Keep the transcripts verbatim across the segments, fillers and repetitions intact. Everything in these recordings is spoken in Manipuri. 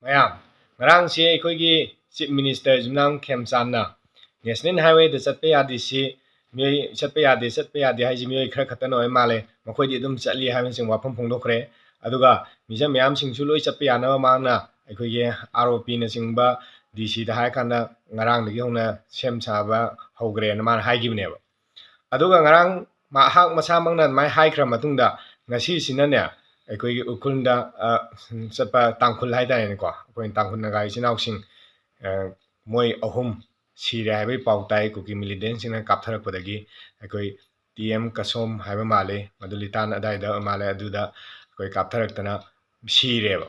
ꯃꯌꯥꯝ, ꯉꯔꯥꯡꯁꯦ ꯑꯩꯈꯣꯏꯒꯤ Chief Minister ꯌꯨꯝꯅꯥꯝ ꯈꯦꯝꯆꯥꯟꯅ National Highwayꯗ ꯆꯠꯄ ꯌꯥꯗꯦ ꯁꯤ, ꯃꯤꯑꯣꯏ ꯆꯠꯄ ꯌꯥꯗꯦ, ꯆꯠꯄ ꯌꯥꯗꯦ ꯍꯥꯏꯁꯤ ꯃꯤꯑꯣꯏ ꯈꯔ ꯈꯛꯇꯅ ꯑꯣꯏ ꯃꯥꯜꯂꯦ, ꯃꯈꯣꯏꯗꯤ ꯑꯗꯨꯝ ꯆꯠꯂꯤ ꯍꯥꯏꯕꯅꯆꯤꯡꯕ ꯋꯥꯐꯝ ꯐꯣꯡꯗꯣꯛꯈ꯭ꯔꯦ꯫ ꯑꯗꯨꯒ ꯃꯤꯆꯝ ꯃꯌꯥꯝꯁꯤꯡꯁꯨ ꯂꯣꯏ ꯆꯠꯄ ꯌꯥꯅꯕ ꯃꯍꯥꯛꯅ ꯑꯩꯈꯣꯏꯒꯤ ROPꯅꯆꯤꯡꯕ DCꯗ ꯍꯥꯏꯔꯀꯥꯟꯗ ꯉꯔꯥꯡꯗꯒꯤ ꯍꯧꯅ ꯁꯦꯝ ꯁꯥꯕ ꯍꯧꯈ꯭ꯔꯦꯅ ꯃꯥꯅ ꯍꯥꯏꯈꯤꯕꯅꯦꯕ꯫ ꯑꯗꯨꯒ ꯉꯔꯥꯡ ꯃꯍꯥꯛ ꯃꯁꯥꯃꯛꯅ ꯑꯗꯨꯃꯥꯏꯅ ꯍꯥꯏꯈ꯭ꯔ ꯃꯇꯨꯡꯗ, ꯉꯁꯤꯁꯤꯅ ꯑꯩꯈꯣꯏꯒꯤ ꯎꯈ꯭ꯔꯨꯜꯗ, ꯑ, ꯆꯠꯄ ꯇꯥꯡꯈꯨꯜ ꯍꯥꯏꯇꯥꯔꯦꯅꯦꯀꯣ, ꯑꯩꯈꯣꯏ ꯇꯥꯡꯈꯨꯜ ꯅꯥꯒꯥ ꯏꯆꯤꯟ ꯏꯅꯥꯎꯁꯤꯡ, ꯑ, ꯃꯣꯏ ꯑꯍꯨꯝ ꯁꯤꯔꯦ ꯍꯥꯏꯕꯒꯤ ꯄꯥꯎ ꯇꯥꯏ꯫ ꯀꯨꯀꯤ militantꯁꯤꯡꯅ ꯀꯥꯞꯊꯔꯛꯄꯗꯒꯤ ꯑꯩꯈꯣꯏ ꯇꯤ ꯑꯦꯝ ꯀꯁꯣꯝ ꯍꯥꯏꯕ ꯃꯥꯜꯂꯤ, ꯃꯗꯨ ꯂꯤꯇꯥꯟ ꯑꯗꯥꯏꯗ ꯃꯥꯜꯂꯦ, ꯑꯗꯨꯗ ꯑꯩꯈꯣꯏ ꯀꯥꯞꯊꯔꯛꯇꯅ ꯁꯤꯔꯦꯕ꯫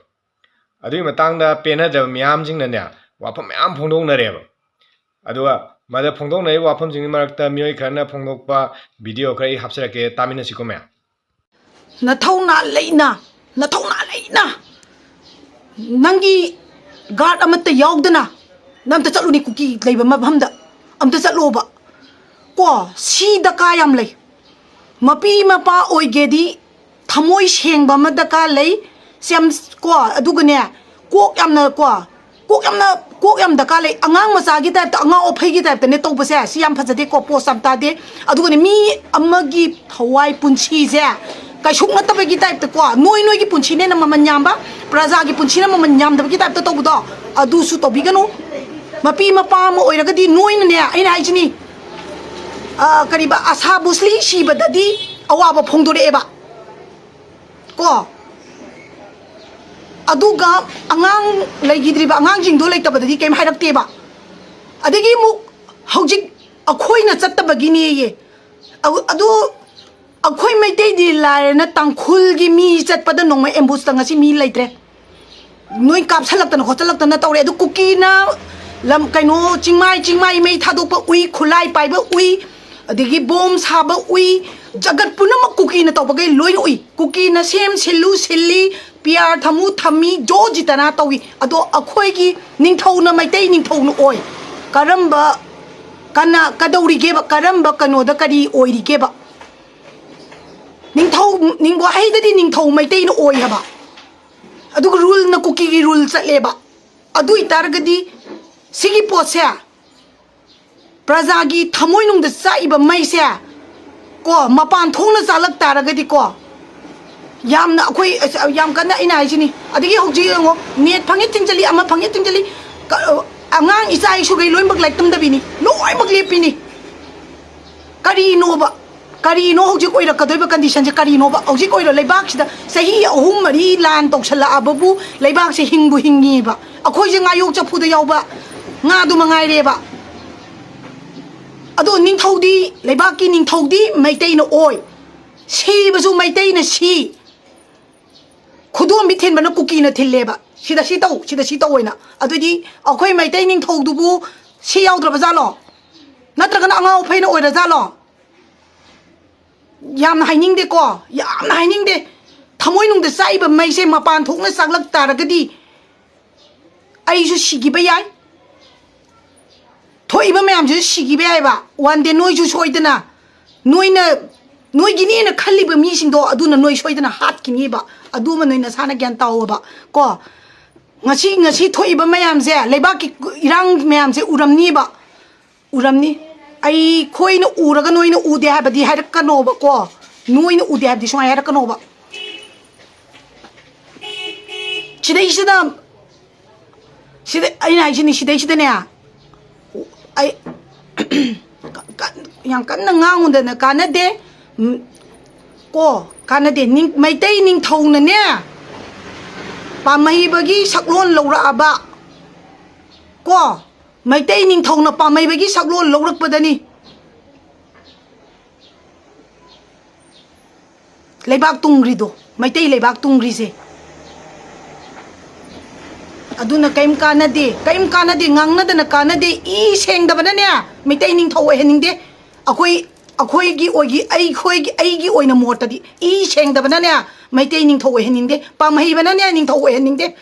ꯑꯗꯨꯒꯤ ꯃꯇꯥꯡꯗ ꯄꯦꯟꯅꯗꯕ ꯃꯤꯌꯥꯝꯁꯤꯡꯅꯅꯦ ꯋꯥꯐꯝ ꯃꯌꯥꯝ ꯐꯣꯡꯗꯣꯛꯅꯔꯦꯕ꯫ ꯑꯗꯨꯒ ꯃꯗ ꯐꯣꯡꯗꯣꯛꯅꯔꯤꯕ ꯋꯥꯐꯝꯁꯤꯡꯒꯤ ꯃꯔꯛꯇ ꯃꯤꯑꯣꯏ ꯈꯔꯅ ꯐꯣꯡꯗꯣꯛꯄ video ꯈꯔ ꯑꯩ ꯍꯥꯞꯆꯔꯛꯀꯦ, ꯇꯥꯃꯤꯟꯅꯁꯤꯀꯣ ꯃꯌꯥꯝ꯫ ꯅꯊꯧꯅꯥ ꯂꯩꯅ, ꯅꯊꯧꯅꯥ ꯂꯩꯅ ꯅꯪꯒꯤ guard ꯑꯃꯠꯇ ꯌꯥꯎꯗꯅ ꯅꯪ ꯑꯝꯇ ꯆꯠꯂꯨꯅꯦ, ꯀꯨꯀꯤ ꯂꯩꯕ ꯃꯐꯝꯗ ꯑꯝꯇ ꯆꯠꯂꯣꯕ꯫ ꯀꯣ, ꯁꯤ ꯗꯔꯀꯥꯔ ꯌꯥꯝ ꯂꯩ꯫ ꯃꯄꯤ ꯃꯄꯥ ꯑꯣꯏꯒꯦꯗꯤ ꯊꯃꯣꯏ ꯁꯦꯡꯕ ꯑꯃ ꯗꯔꯀꯥꯔ ꯂꯩ꯫ ꯁꯤ ꯌꯥꯝ, ꯀꯣ, ꯑꯗꯨꯒꯅꯦ, ꯀꯣꯛ ꯌꯥꯝꯅ, ꯀꯣ, ꯀꯣꯛ ꯌꯥꯝꯅ, ꯀꯣꯛ ꯌꯥꯝ ꯗꯔꯀꯥꯔ ꯂꯩ꯫ ꯑꯉꯥꯡ ꯃꯆꯥꯒꯤ typeꯇ, ꯑꯉꯥꯡ ꯑꯣꯐꯩꯒꯤ typeꯇꯅꯦ ꯇꯧꯕꯁꯦ꯫ ꯁꯤ ꯌꯥꯝ ꯐꯖꯗꯦꯀꯣ, post ꯌꯥꯝ ꯇꯥꯗꯦ꯫ ꯑꯗꯨꯒꯅꯦ, ꯃꯤ ꯑꯃꯒꯤ ꯊꯋꯥꯏ ꯄꯨꯟꯁꯤꯁꯦ ꯀꯩꯁꯨ ꯅꯠꯇꯕꯒꯤ typeꯇꯀꯣ, ꯅꯣꯏ ꯅꯣꯏꯒꯤ ꯄꯨꯟꯁꯤꯅ ꯍꯦꯟꯅ ꯃꯃꯜ ꯌꯥꯝꯕ, ꯄ꯭ꯔꯖꯥꯒꯤ ꯄꯨꯟꯁꯤꯅ ꯃꯃꯜ ꯌꯥꯝꯗꯕꯒꯤ typeꯇ ꯇꯧꯕꯗꯣ, ꯑꯗꯨꯁꯨ ꯇꯧꯕꯤꯒꯅꯨ꯫ ꯃꯄꯤ ꯃꯄꯥ ꯑꯃ ꯑꯣꯏꯔꯒꯗꯤ ꯅꯣꯏꯅꯅꯦ, ꯑꯩꯅ ꯍꯥꯏꯁꯤꯅꯤ, ꯑ, ꯀꯔꯤꯕ, ꯑꯁꯥ ꯕꯨꯁꯂꯤ ꯁꯤꯕꯗꯗꯤ ꯑꯋꯥꯕ ꯐꯣꯡꯗꯣꯔꯛꯑꯦꯕ꯫ ꯀꯣ, ꯑꯗꯨꯒ ꯑꯉꯥꯡ ꯂꯩꯈꯤꯗ꯭ꯔꯤꯕ ꯑꯉꯥꯡꯁꯤꯡꯗꯣ ꯂꯩꯇꯕꯗꯗꯤ ꯀꯩꯝ ꯍꯥꯏꯔꯛꯇꯦꯕ꯫ ꯑꯗꯒꯤ ꯑꯃꯨꯛ ꯍꯧꯖꯤꯛ ꯑꯩꯈꯣꯏꯅ ꯆꯠꯇꯕꯒꯤꯅꯦꯌꯦ꯫ ꯑꯗꯨ, ꯑꯗꯨ ꯑꯩꯈꯣꯏ ꯃꯩꯇꯩꯗꯤ ꯂꯥꯏꯔꯅ ꯇꯥꯡꯈꯨꯜꯒꯤ ꯃꯤ ꯆꯠꯄꯗ ꯅꯣꯡꯃ ambushꯇ ꯉꯁꯤ ꯃꯤ ꯂꯩꯇ꯭ꯔꯦ꯫ ꯅꯣꯏ ꯀꯥꯞꯁꯜꯂꯛꯇꯅ ꯈꯣꯠꯆꯜꯂꯛꯇꯅ ꯇꯧꯔꯦ꯫ ꯑꯗꯨ ꯀꯨꯀꯤꯅ ꯂꯝ, ꯀꯩꯅꯣ, ꯆꯤꯡꯃꯥꯏ, ꯆꯤꯡꯃꯥꯏ ꯃꯩ ꯊꯥꯗꯣꯛꯄ ꯎꯏ, ꯈꯨꯠꯂꯥꯏ ꯄꯥꯏꯕ ꯎꯏ, ꯑꯗꯒꯤ bomb ꯁꯥꯕ ꯎꯏ, ꯖꯒꯠ ꯄꯨꯝꯅꯃꯛ ꯀꯨꯀꯤꯅ ꯇꯧꯕꯈꯩ ꯂꯣꯏꯅ ꯎꯏ꯫ ꯀꯨꯀꯤꯅ ꯁꯦꯝ ꯁꯤꯜꯂꯨ ꯁꯤꯜꯂꯤ, PR ꯊꯝꯃꯨ ꯊꯝꯃꯤ, ꯖꯣ ꯖꯤꯇꯅ ꯇꯧꯏ꯫ ꯑꯗꯣ ꯑꯩꯈꯣꯏꯒꯤ ꯅꯤꯡꯊꯧꯅ ꯃꯩꯇꯩ ꯅꯤꯡꯊꯧꯅ ꯑꯣꯏ꯫ ꯀꯔꯝꯕ, ꯀꯅꯥ, ꯀꯗꯧꯔꯤꯒꯦꯕ? ꯀꯔꯝꯕ ꯀꯩꯅꯣꯗ ꯀꯔꯤ ꯑꯣꯏꯔꯤꯒꯦꯕ? ꯅꯤꯡꯊꯧ, ꯅꯤꯡ-, ꯋꯥꯍꯩꯗꯗꯤ ꯅꯤꯡꯊꯧ ꯃꯩꯇꯩꯅ ꯑꯣꯏ ꯍꯥꯏꯕ꯫ ꯑꯗꯨꯒ ꯔꯨꯜꯅ ꯀꯨꯀꯤꯒꯤ ꯔꯨꯜ ꯆꯠꯂꯦꯕ꯫ ꯑꯗꯨ ꯑꯣꯏꯇꯥꯔꯒꯗꯤ ꯁꯤꯒꯤ ꯄꯣꯠꯁꯦ, ꯄ꯭ꯔꯖꯥꯒꯤ ꯊꯃꯣꯏꯅꯨꯡꯗ ꯆꯥꯛꯏꯕ ꯃꯩꯁꯦ ꯀꯣ, ꯃꯄꯥꯟ ꯊꯣꯛꯅ ꯆꯥꯂꯛ ꯇꯥꯔꯒꯗꯤꯀꯣ, ꯌꯥꯝꯅ ꯑꯩꯈꯣꯏ, ꯑꯁ, ꯌꯥꯝ ꯀꯟꯅ ꯑꯩꯅ ꯍꯥꯏꯁꯤꯅꯤ꯫ ꯑꯗꯒꯤ ꯍꯧꯖꯤꯛ ꯌꯦꯡꯉꯣ, ꯅꯦꯠ ꯐꯪꯉꯤ ꯊꯤꯡꯖꯤꯜꯂꯤ, ꯑꯃ ꯐꯪꯉꯤ ꯊꯤꯡꯖꯤꯜꯂꯤ, ꯀ-, ꯑꯉꯥꯡ ꯏꯆꯥ ꯏꯁꯨꯈꯩ ꯂꯣꯏꯅꯃꯛ ꯂꯥꯏꯔꯤꯛ ꯇꯝꯗꯕꯤꯅꯤ, ꯂꯣꯏꯅꯃꯛ ꯂꯦꯞꯄꯤꯅꯤ꯫ ꯀꯔꯤꯅꯣꯕ? ꯀꯔꯤꯅꯣ ꯍꯧꯖꯤꯛ ꯑꯣꯏꯔꯛꯀꯗꯣꯏꯕ ꯀꯟꯗꯤꯁꯟꯁꯦ? ꯀꯔꯤꯅꯣꯕ ꯍꯧꯖꯤꯛ ꯑꯣꯏꯔꯣ? ꯂꯩꯕꯥꯛꯁꯤꯗ ꯆꯍꯤ ꯑꯍꯨꯝ ꯃꯔꯤ ꯂꯥꯟ ꯇꯧꯁꯜꯂꯛꯑꯕꯕꯨ ꯂꯩꯕꯥꯛꯁꯦ ꯍꯤꯡꯕꯨ ꯍꯤꯡꯉꯤꯕ? ꯑꯩꯈꯣꯏꯁꯦ ꯉꯥꯌꯣꯛ ꯆꯐꯨꯗ ꯌꯥꯎꯕ ꯉꯥꯗꯨ ꯃꯉꯥꯏꯔꯦꯕ꯫ ꯑꯗꯣ ꯅꯤꯡꯊꯧꯗꯤ, ꯂꯩꯕꯥꯛꯀꯤ ꯅꯤꯡꯊꯧꯗꯤ ꯃꯩꯇꯩꯅ ꯑꯣꯏ, ꯁꯤꯕꯁꯨ ꯃꯩꯇꯩꯅ ꯁꯤ, ꯈꯨꯗꯣꯝꯕꯤ ꯊꯤꯟꯕꯅ ꯀꯨꯀꯤꯅ ꯊꯤꯜꯂꯦꯕ, ꯁꯤꯗ ꯁꯤ ꯇꯧ, ꯁꯤꯗ ꯁꯤ ꯇꯧ ꯍꯥꯏꯅ꯫ ꯑꯗꯨꯗꯤ ꯑꯩꯈꯣꯏ ꯃꯩꯇꯩ ꯅꯤꯡꯊꯧꯗꯨꯕꯨ ꯁꯤ ꯌꯥꯎꯗ꯭ꯔꯕ ꯖꯥꯠꯂꯣ? ꯅꯠꯇ꯭ꯔꯒꯅ ꯑꯉꯥꯎ ꯑꯐꯩꯅ ꯑꯣꯏꯔ ꯖꯥꯠꯂꯣ? ꯌꯥꯝꯅ ꯍꯥꯏꯅꯤꯡꯗꯦꯀꯣ, ꯌꯥꯝꯅ ꯍꯥꯏꯅꯤꯡꯗꯦ꯫ ꯊꯃꯣꯏꯅꯨꯡꯗ ꯆꯥꯛꯏꯕ ꯃꯩꯁꯦ ꯃꯄꯥꯟ ꯊꯣꯛꯅ ꯆꯥꯛꯂꯛ ꯇꯥꯔꯒꯗꯤ ꯑꯩꯁꯨ ꯁꯤꯈꯤꯕ ꯌꯥꯏ, ꯊꯣꯛꯏꯕ ꯃꯌꯥꯝꯁꯤꯁꯨ ꯁꯤꯈꯤꯕ ꯌꯥꯏꯕ꯫ ꯋꯥꯟ ꯗꯦ ꯅꯣꯏꯁꯨ ꯁꯣꯏꯗꯅ, ꯅꯣꯏꯅ, ꯅꯣꯏꯒꯤꯅꯦꯅ ꯈꯜꯂꯤꯕ ꯃꯤꯁꯤꯡꯗꯣ ꯑꯗꯨꯅ ꯅꯣꯏ ꯁꯣꯏꯗꯅ ꯍꯥꯠꯈꯤꯅꯤꯕ꯫ ꯑꯗꯨꯃ ꯅꯣꯏ ꯅꯁꯥꯅ ꯒ꯭ꯌꯥꯟ ꯇꯥꯎꯑꯣꯕ ꯀꯣ꯫ ꯉꯁꯤ, ꯉꯁꯤ ꯊꯣꯛꯏꯕ ꯃꯌꯥꯝꯁꯦ, ꯂꯩꯕꯥꯛꯀꯤ ꯏꯔꯥꯡ ꯃꯌꯥꯝꯁꯦ ꯎꯔꯝꯅꯤꯕ, ꯎꯔꯝꯅꯤ꯫ ꯑꯩꯈꯣꯏꯅ ꯎꯔꯒ ꯅꯣꯏꯅ ꯎꯗꯦ ꯍꯥꯏꯕꯗꯤ ꯍꯥꯏꯔꯛꯀꯅꯣꯕꯀꯣ, ꯅꯣꯏꯅ ꯎꯗꯦ ꯍꯥꯏꯕꯗꯤ ꯁꯨꯃꯥꯏꯅ ꯍꯥꯏꯔꯛꯀꯅꯣꯕ꯫ ꯁꯤꯗꯩꯁꯤꯗ, ꯁꯤꯗ ꯑꯩꯅ ꯍꯥꯏꯁꯤꯅꯤ, ꯁꯤꯗꯩꯁꯤꯗꯅꯦ, ꯑꯩ ꯀ-, ꯀ-, ꯌꯥꯝ ꯀꯟꯅ ꯉꯥꯡꯉꯨꯗꯅ ꯀꯥꯟꯅꯗꯦ꯫ ꯎꯝ, ꯀꯣ, ꯀꯥꯟꯅꯗꯦ꯫ ꯅꯤꯡ-, ꯃꯩꯇꯩ ꯅꯤꯡꯊꯧꯅꯅꯦ, ꯄꯥꯝꯍꯩꯕꯒꯤ ꯁꯛꯂꯣꯟ ꯂꯧꯔꯛꯑꯕ ꯀꯣ, ꯃꯩꯇꯩ ꯅꯤꯡꯊꯧꯅ ꯄꯥꯝꯍꯩꯕꯒꯤ ꯁꯛꯂꯣꯟ ꯂꯧꯔꯛꯄꯗꯅꯤ ꯂꯩꯕꯥꯛ ꯇꯨꯡꯈ꯭ꯔꯤꯗꯣ, ꯃꯩꯇꯩ ꯂꯩꯕꯥꯛ ꯇꯨꯡꯈ꯭ꯔꯤꯁꯦ꯫ ꯑꯗꯨꯅ ꯀꯔꯤꯝ ꯀꯥꯟꯅꯗꯦ, ꯀꯔꯤꯝ ꯀꯥꯟꯅꯗꯦ, ꯉꯥꯡꯅꯗꯅ ꯀꯥꯟꯅꯗꯦ꯫ ꯏ ꯁꯦꯡꯗꯕꯅꯅꯦ ꯃꯩꯇꯩ ꯅꯤꯡꯊꯧ ꯑꯣꯏꯍꯟꯅꯤꯡꯗꯦ꯫ ꯑꯩꯈꯣꯏ, ꯑꯩꯈꯣꯏꯒꯤ ꯑꯣꯏꯒꯤ-, ꯑꯩꯈꯣꯏꯒꯤ, ꯑꯩꯒꯤ ꯑꯣꯏꯅ ꯃꯣꯠꯇꯗꯤ ꯏ ꯁꯦꯡꯗꯕꯅꯅꯦ ꯃꯩꯇꯩ ꯅꯤꯡꯊꯧ ꯑꯣꯏꯍꯟꯅꯤꯡꯗꯦ, ꯄꯥꯝꯍꯩꯕꯅꯅꯦ ꯅꯤꯡꯊꯧ ꯑꯣꯏꯍꯟꯅꯤꯡꯗꯦ꯫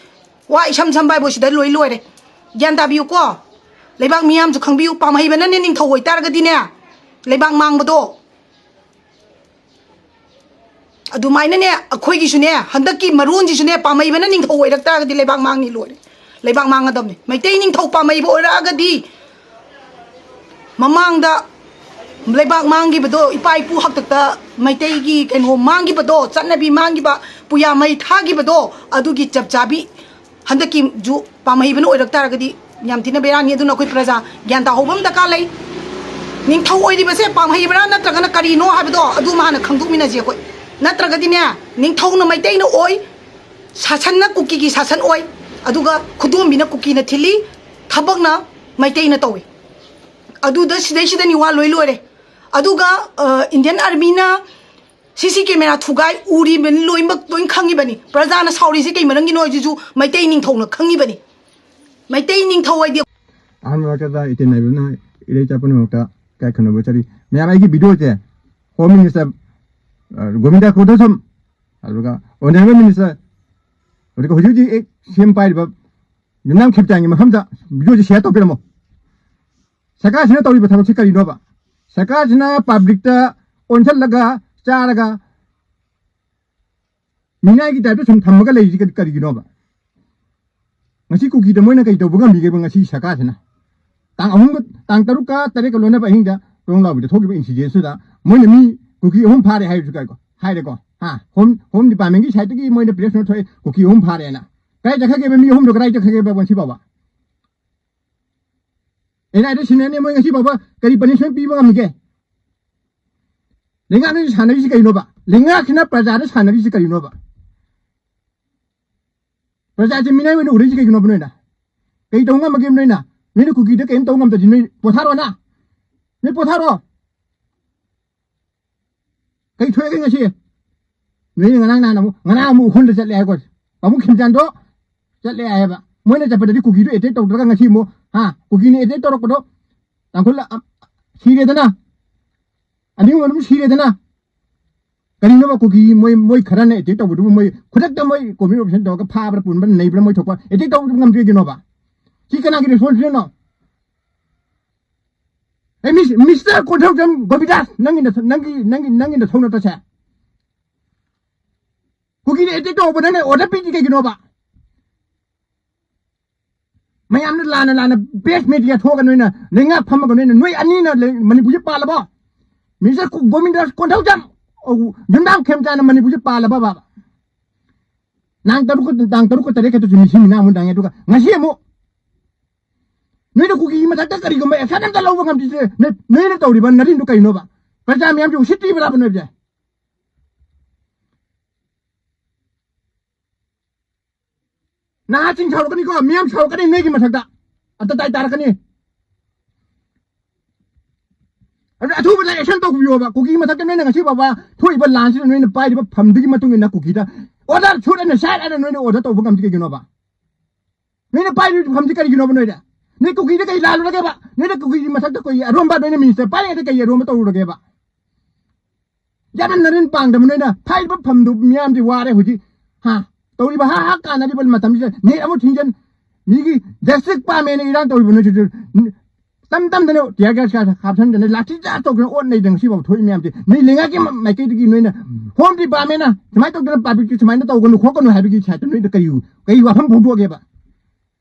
ꯋꯥ ꯏꯁꯝ ꯁꯝꯕ ꯍꯥꯏꯕꯨ ꯁꯤꯗ ꯂꯣꯏ ꯂꯣꯏꯔꯦ꯫ ꯒ꯭ꯌꯥꯟ ꯇꯥꯕꯤꯌꯨꯀꯣ, ꯂꯩꯕꯥꯛ ꯃꯤꯌꯥꯝꯁꯨ ꯈꯪꯕꯤꯌꯨ꯫ ꯄꯥꯝꯍꯩꯕꯅꯅꯦ ꯅꯤꯡꯊꯧ ꯑꯣꯏꯇꯥꯔꯒꯗꯤꯅꯦ ꯂꯩꯕꯥꯛ ꯃꯥꯡꯕꯗꯣ꯫ ꯑꯗꯨꯃꯥꯏꯅꯅꯦ ꯑꯩꯈꯣꯏꯒꯤꯁꯨꯅꯦ, ꯍꯟꯗꯛꯀꯤ ꯃꯔꯣꯟꯁꯤꯁꯨꯅꯦ, ꯄꯥꯝꯍꯩꯕꯅ ꯅꯤꯡꯊꯧ ꯑꯣꯏꯔꯛ ꯇꯥꯔꯒꯗꯤ ꯂꯩꯕꯥꯛ ꯃꯥꯡꯅꯤ, ꯂꯣꯏꯔꯦ, ꯂꯩꯕꯥꯛ ꯃꯥꯡꯒꯗꯕꯅꯤ꯫ ꯃꯩꯇꯩ ꯅꯤꯡꯊꯧ ꯄꯥꯝꯍꯩꯕ ꯑꯣꯏꯔꯛꯑꯒꯗꯤ ꯃꯃꯥꯡꯗ ꯂꯩꯕꯥꯛ ꯃꯥꯡꯈꯤꯕꯗꯣ, ꯏꯄꯥ ꯏꯄꯨ ꯍꯥꯛꯇꯛꯇ ꯃꯩꯇꯩꯒꯤ ꯀꯩꯅꯣ ꯃꯥꯡꯈꯤꯕꯗꯣ, ꯆꯠꯅꯕꯤ ꯃꯥꯡꯈꯤꯕ, ꯄꯨꯌꯥ ꯃꯩ ꯊꯥꯈꯤꯕꯗꯣ, ꯑꯗꯨꯒꯤ ꯆꯞ ꯆꯥꯕꯤ ꯍꯟꯗꯛꯀꯤꯁꯨ ꯄꯥꯝꯍꯩꯕꯅ ꯑꯣꯏꯔꯛ ꯇꯥꯔꯒꯗꯤ ꯌꯥꯝ ꯊꯤꯅ ꯕꯦꯔꯥꯅꯤ꯫ ꯑꯗꯨꯅ ꯑꯩꯈꯣꯏ ꯄ꯭ꯔꯖꯥ ꯒ꯭ꯌꯥꯟ ꯇꯥꯍꯧꯕ ꯑꯃ ꯗꯔꯀꯥꯔ ꯂꯩ꯫ ꯅꯤꯡꯊꯧ ꯑꯣꯏꯔꯤꯕꯁꯦ ꯄꯥꯝꯍꯩꯕ꯭ꯔꯥ ꯅꯠꯇ꯭ꯔꯒꯅ ꯀꯔꯤꯅꯣ ꯍꯥꯏꯕꯗꯣ ꯑꯗꯨ ꯑꯃ ꯍꯥꯟꯅ ꯈꯪꯗꯣꯛꯃꯤꯟꯅꯁꯤ ꯑꯩꯈꯣꯏ꯫ ꯅꯠꯇ꯭ꯔꯒꯗꯤꯅꯦ, ꯅꯤꯡꯊꯧꯅ ꯃꯩꯇꯩꯅ ꯑꯣꯏ, ꯁꯥꯁꯟꯅ ꯀꯨꯀꯤꯒꯤ ꯁꯥꯁꯟ ꯑꯣꯏ, ꯑꯗꯨꯒ ꯈꯨꯗꯣꯝꯕꯤꯅ ꯀꯨꯀꯤꯅ ꯊꯤꯜꯂꯤ, ꯊꯕꯛꯅ ꯃꯩꯇꯩꯅ ꯇꯧꯏ꯫ ꯑꯗꯨꯗ ꯁꯤꯗꯩꯁꯤꯗꯅꯤ ꯋꯥ ꯂꯣꯏ ꯂꯣꯏꯔꯦ꯫ ꯑꯗꯨꯒ, ꯑ, ꯏꯟꯗꯤꯌꯟ ꯑꯥꯔꯃꯤꯅ ꯁꯤ ꯁꯤ ꯀꯦꯃꯦꯔꯥ ꯊꯨꯒꯥꯏ ꯎꯔꯤꯕꯅꯤ, ꯂꯣꯏꯅꯃꯛ ꯂꯣꯏ ꯈꯪꯉꯤꯕꯅꯤ꯫ ꯄ꯭ꯔꯖꯥꯅ ꯁꯥꯎꯔꯤꯁꯦ ꯀꯩ ꯃꯔꯝꯒꯤꯅꯣ ꯍꯥꯏꯁꯤꯁꯨ ꯃꯩꯇꯩ ꯅꯤꯡꯊꯧꯅ ꯈꯪꯉꯤꯕꯅꯤ꯫ ꯃꯩꯇꯩ ꯅꯤꯡꯊꯧ ꯍꯥꯏꯗꯤ ꯑꯍꯥꯟꯕ ꯃꯛꯇꯗ ꯏꯇꯦꯟ ꯅꯥꯏꯕꯅ ꯏꯔꯩ ꯆꯥꯛꯄ ꯅꯨꯃꯤꯠꯇ ꯏꯀꯥꯏ ꯈꯨꯝꯅꯕ ꯆꯠꯂꯤ꯫ ꯃꯌꯥꯝ, ꯑꯩꯒꯤ ꯚꯤꯗꯤꯑꯣꯁꯦ ꯍꯣꯝ ꯃꯤꯅꯤꯁꯇꯔ, ꯑ, ꯒꯣꯕꯤꯟꯗ ꯈꯨꯗꯣꯁꯝ, ꯑꯗꯨꯒ ꯑꯣꯅꯔꯦꯕꯜ ꯃꯤꯅꯤꯁꯇꯔ, ꯑꯗꯨꯒ ꯍꯧꯖꯤꯛ ꯍꯧꯖꯤꯛ ꯑꯦꯛ ꯁꯤ ꯑꯦꯝ ꯄꯥꯏꯔꯤꯕ ꯌꯨꯝꯅꯥꯝ ꯈꯦꯝꯆꯥꯡꯒꯤ ꯃꯐꯝꯗ ꯚꯤꯗꯤꯑꯣꯁꯦ ꯁꯤꯌꯔ ꯇꯧꯕꯤꯔꯝꯃꯣ꯫ ꯁꯔꯀꯥꯔꯁꯤꯅ ꯇꯧꯔꯤꯕ ꯊꯕꯛꯁꯤ ꯀꯔꯤꯅꯣꯕ? ꯁꯔꯀꯥꯔꯁꯤꯅ ꯄꯕ꯭ꯂꯤꯛꯇ ꯑꯣꯟꯁꯤꯜꯂꯒ ꯆꯥꯔꯒ ꯃꯤꯅꯥꯏꯒꯤ ꯇꯥꯏꯞꯇ ꯁꯨꯝ ꯊꯝꯃꯒ ꯂꯩꯔꯤꯁꯤ ꯀꯔꯤ-, ꯀꯔꯤꯒꯤꯅꯣꯕ? ꯉꯁꯤ ꯀꯨꯀꯤꯗ ꯃꯣꯏꯅ ꯀꯩ ꯇꯧꯕ ꯉꯝꯃꯤꯒꯦꯕ ꯉꯁꯤ ꯁꯔꯀꯥꯔꯁꯤꯅ? ꯇꯥꯡ ꯑꯍꯨꯝꯒ, ꯇꯥꯡ ꯇꯔꯨꯛꯀ ꯇꯔꯦꯠꯀ ꯂꯣꯟꯅꯕ ꯑꯍꯤꯡꯗ ꯇꯣꯡ ꯂꯥꯎꯕꯤꯗ ꯊꯣꯛꯈꯤꯕ ꯏꯟꯁꯤꯗꯦꯟꯁꯇꯨꯗ ꯃꯣꯏꯅ ꯃꯤ ꯀꯨꯀꯤ ꯑꯍꯨꯝ ꯐꯥꯔꯦ ꯍꯥꯏꯔꯁꯨ ꯀꯥꯏꯀꯣ, ꯍꯥꯏꯔꯦꯀꯣ, ꯍꯥ, ꯍꯣꯝ, ꯍꯣꯝ ꯗꯤꯄꯥꯔꯠꯃꯦꯟꯒꯤ ꯁꯥꯏꯠꯇꯒꯤ ꯃꯣꯏꯅ ꯄ꯭ꯔꯦꯁ ꯅꯣꯠ ꯊꯣꯛꯑꯦ, ꯀꯨꯀꯤ ꯑꯍꯨꯝ ꯐꯥꯔꯦꯅ꯫ ꯀꯥꯏ ꯆꯠꯈ꯭ꯔꯒꯦꯕ ꯃꯤ ꯑꯍꯨꯝꯗꯣ, ꯀꯗꯥꯏ ꯆꯠꯈ꯭ꯔꯒꯦꯕ ꯉꯁꯤ ꯐꯥꯎꯕ? ꯑꯦꯟ ꯑꯥꯏ ꯑꯦꯗ ꯁꯤꯟꯅꯅꯤ ꯃꯣꯏ ꯉꯁꯤ ꯐꯥꯎꯕ ꯀꯔꯤ ꯄꯅꯤꯁꯃꯦꯟ ꯄꯤꯕ ꯉꯝꯃꯤꯒꯦ? ꯂꯩꯉꯥꯛꯅ ꯁꯥꯟꯅꯔꯤꯁꯤ ꯀꯩꯅꯣꯕ? ꯂꯩꯉꯥꯛꯁꯤꯅ ꯄ꯭ꯔꯖꯥꯗ ꯁꯥꯟꯅꯔꯤꯁꯤ ꯀꯔꯤꯅꯣꯕ? ꯄ꯭ꯔꯖꯥꯁꯦ ꯃꯤꯅꯥꯏ ꯑꯣꯏꯅ ꯎꯔꯛꯏꯁꯤ ꯀꯩꯒꯤꯅꯣꯕ ꯅꯣꯏꯅ? ꯀꯩ ꯇꯧ ꯉꯝꯃꯒꯦꯕ ꯅꯣꯏꯅ? ꯅꯣꯏꯅ ꯀꯨꯀꯤꯗ ꯀꯩꯝ ꯇꯧ ꯉꯝꯗ꯭ꯔꯗꯤ ꯅꯣꯏ ꯄꯣꯊꯥꯔꯣꯅ? ꯅꯣꯏ ꯄꯣꯊꯥꯔꯣ꯫ ꯀꯩ ꯊꯣꯛꯑꯒꯦ ꯉꯁꯤ? ꯅꯣꯏꯅ ꯉꯔꯥꯡ ꯅꯍꯥꯟ ꯑꯃꯨꯛ, ꯉꯔꯥꯡ ꯑꯃꯨꯛ ꯎꯈ꯭ꯔꯨꯜꯗ ꯆꯠꯂꯦ ꯍꯥꯏꯀꯣ꯫ ꯄꯥꯕꯨꯡ ꯈꯦꯝꯆꯥꯟꯗꯣ ꯆꯠꯂꯦ ꯍꯥꯏꯌꯦꯕ꯫ ꯃꯣꯏꯅ ꯆꯠꯄꯗꯗꯤ ꯀꯨꯀꯤꯗꯨ ꯑꯦꯇꯦꯛ ꯇꯧꯗ꯭ꯔꯒ ꯉꯁꯤ ꯑꯃꯨꯛ, ꯍꯥ, ꯀꯨꯀꯤꯅ ꯑꯦꯇꯦꯛ ꯇꯧꯔꯛꯄꯗꯣ ꯇꯥꯡꯈꯨꯜ ꯑ-, ꯁꯤꯔꯦꯗꯅ꯫ ꯑꯅꯤ ꯑꯍꯨꯝ ꯑꯗꯨꯝ ꯁꯤꯔꯦꯗꯅ꯫ ꯀꯔꯤꯅꯣꯕ ꯀꯨꯀꯤ ꯃꯣꯏ, ꯃꯣꯏ ꯈꯔꯅ ꯑꯦꯇꯦꯛ ꯇꯧꯕꯗꯨꯕꯨ ꯃꯣꯏ ꯈꯨꯗꯛꯇ ꯃꯣꯏ ꯀꯣꯃꯤꯠ ꯑꯣꯄꯔꯦꯁꯟ ꯇꯧꯔꯒ ꯐꯥꯕ꯭ꯔꯥ ꯄꯨꯟꯕ꯭ꯔꯥ ꯅꯩꯕ꯭ꯔꯥ ꯃꯣꯏ ꯊꯣꯛꯄ ꯑꯦꯇꯦꯛ ꯇꯧꯕ ꯉꯝꯗ꯭ꯔꯤꯗꯨꯅꯣꯕ? ꯁꯤ ꯀꯅꯥꯒꯤ ꯔꯦꯁꯄꯣꯟꯁꯤꯕꯜꯅꯣ? ꯑꯦ, ꯃꯤꯁ-, ꯃꯤꯁꯇꯔ ꯀꯣꯟꯊꯧꯖꯝ ꯒꯣꯕꯤꯟꯗꯥꯁ, ꯅꯪꯒꯤ ꯅꯊ-, ꯅꯪꯒꯤ, ꯅꯪꯒꯤ, ꯅꯪꯒꯤ ꯅꯊꯧ ꯅꯠꯇ꯭ꯔꯁꯦ? ꯀꯨꯀꯤꯗ ꯑꯦꯇꯦꯛ ꯇꯧꯕ ꯅꯪꯅ ꯑꯣꯔꯗꯔ ꯄꯤꯗꯤ ꯀꯩꯒꯤꯅꯣꯕ? ꯃꯌꯥꯝꯅ ꯂꯥꯟꯅ ꯂꯥꯟꯅ ꯄ꯭ꯔꯦꯁ ꯃꯤꯠ ꯊꯣꯛꯑꯒ ꯅꯣꯏꯅ ꯂꯩꯉꯥꯛ ꯐꯝꯃꯒ ꯅꯣꯏꯅ, ꯅꯣꯏ ꯑꯅꯤꯅ ꯂꯩ-, ꯃꯅꯤꯄꯨꯔꯁꯦ ꯄꯥꯜꯂꯕꯣ? ꯃꯤꯁꯇꯔ ꯀꯨ-, ꯒꯣꯕꯤꯟꯗ ꯀꯣꯟꯊꯧꯖꯝ, ꯑꯧ, ꯌꯨꯝꯅꯥꯝ ꯈꯦꯝꯆꯥꯟꯅ ꯃꯅꯤꯄꯨꯔꯁꯦ ꯄꯥꯜꯂꯕꯕ? ꯅꯥꯡ ꯇꯔꯨꯛꯀ, ꯇꯥꯡ ꯇꯔꯨꯛꯀ ꯇꯔꯦꯠꯀ ꯇꯨ ꯃꯤꯁꯤ ꯃꯤꯅꯥ ꯑꯃꯨꯛ ꯇꯥꯡꯉꯦ, ꯑꯗꯨꯒ ꯉꯁꯤ ꯑꯃꯨꯛ ꯅꯣꯏꯅ ꯀꯨꯀꯤꯒꯤ ꯃꯊꯛꯇ ꯀꯔꯤꯒꯨꯝꯕ ꯑꯦꯛꯁꯟ ꯑꯝꯇ ꯂꯧꯕ ꯉꯝꯗ꯭ꯔꯤꯁꯦ ꯅꯣꯏ-, ꯅꯣꯏꯅ ꯇꯧꯔꯤꯕ ꯅꯔꯤꯟꯗꯨ ꯀꯩꯅꯣꯕ? ꯄ꯭ꯔꯖꯥ ꯃꯌꯥꯝꯁꯦ ꯎꯁꯤꯠꯇ꯭ꯔꯤꯕ꯭ꯔꯥꯕ ꯅꯣꯏꯁꯦ? ꯅꯍꯥꯁꯤꯡ ꯁꯥꯎꯔꯛꯀꯅꯤꯀꯣ, ꯃꯤꯌꯥꯝ ꯁꯥꯎꯔꯛꯀꯅꯤ ꯅꯣꯏꯒꯤ ꯃꯊꯛꯇ, ꯑꯇ ꯇꯥꯏ ꯇꯥꯔꯛꯀꯅꯤ꯫ ꯑꯗꯨ ꯑꯊꯨꯕꯗ ꯑꯦꯛꯁꯟ ꯇꯧꯕꯤꯌꯣꯕ꯫ ꯀꯨꯀꯤ ꯃꯊꯛꯇ ꯅꯣꯏꯅ ꯉꯁꯤ ꯐꯥꯎꯕ ꯊꯣꯛꯏꯕ ꯂꯥꯟꯁꯤꯗ ꯅꯣꯏꯅ ꯄꯥꯏꯔꯤꯕ ꯐꯝꯗꯨꯒꯤ ꯃꯇꯨꯡ ꯏꯟꯅ ꯀꯨꯀꯤꯗ ꯑꯣꯔꯗꯔ ꯁꯨꯠ ꯑꯦꯟ ꯁꯥꯏꯠ ꯍꯥꯏꯅ ꯅꯣꯏꯅ ꯑꯣꯔꯗꯔ ꯇꯧꯕ ꯉꯝꯗꯤ ꯀꯩꯒꯤꯅꯣꯕ? ꯅꯣꯏꯅ ꯄꯥꯏꯔꯤꯕ ꯐꯝꯁꯤ ꯀꯔꯤꯒꯤꯅꯣꯕ ꯅꯣꯏꯅ? ꯅꯣꯏ ꯀꯨꯀꯤꯗ ꯀꯩ ꯂꯥꯜꯂꯨꯔꯒꯦꯕ? ꯅꯣꯏꯅ ꯀꯨꯀꯤꯒꯤ ꯃꯊꯛꯇ ꯀꯨꯀꯤ ꯑꯔꯣꯝꯕ ꯅꯣꯏꯅ ꯃꯤꯅꯤꯁꯇꯔ ꯄꯥꯏꯔꯤꯉꯩꯗ ꯀꯩ ꯑꯔꯣꯝꯕ ꯇꯧꯔꯨꯔꯒꯦꯕ? ꯌꯥꯝꯅ ꯅꯔꯤꯟ ꯄꯥꯡꯗꯕ ꯅꯣꯏꯅ ꯐꯥꯏꯔꯤꯕ ꯐꯝꯗꯨ ꯃꯤꯌꯥꯝꯗꯤ ꯋꯥꯔꯦ ꯍꯧꯖꯤꯛ꯫ ꯍꯥ? ꯇꯧꯔꯤꯕ ꯍꯥ ꯍꯥ ꯀꯥꯟꯅꯔꯤꯕ ꯃꯇꯝꯁꯤꯗ ꯅꯦꯠ ꯑꯃꯨꯛ ꯊꯤꯡꯖꯤꯟ, ꯃꯤꯒꯤ ꯖꯁꯇꯤꯁ ꯄꯥꯝꯃꯦꯅ ꯏꯔꯥꯡ ꯇꯧꯔꯤꯕ ꯅꯣꯏꯁꯤꯁꯨ ꯇꯝ ꯇꯝꯗꯅ ꯇꯤꯌꯥꯔ ꯒ꯭ꯌꯥꯁ ꯀꯥ ꯍꯥꯞꯆꯟꯗꯅ ꯂꯥꯊꯤ ꯆꯥꯔꯖ ꯇꯧꯗꯅ ꯑꯣꯠ ꯅꯩꯗꯅ ꯉꯁꯤꯐꯥꯎ ꯊꯣꯛꯏ ꯃꯌꯥꯝꯁꯦ ꯅꯣꯏ ꯂꯩꯉꯥꯛꯀꯤ ꯃ-, ꯃꯥꯏꯀꯩꯗꯒꯤ ꯅꯣꯏꯅ ꯍꯣꯝ ꯗꯤꯄꯥꯔꯠꯃꯦꯟꯅ ꯁꯨꯃꯥꯏꯅ ꯇꯧꯗꯅ ꯄꯥꯕ꯭ꯂꯤꯛꯇ ꯁꯨꯃꯥꯏꯅ ꯇꯧꯒꯅꯨ ꯈꯣꯠꯀꯅꯨ ꯍꯥꯏꯕꯒꯤ ꯁꯥꯏꯠꯇ ꯅꯣꯏꯗ ꯀꯔꯤ, ꯀꯔꯤ ꯋꯥꯐꯝ ꯐꯣꯡꯗꯣꯛꯑꯒꯦꯕ?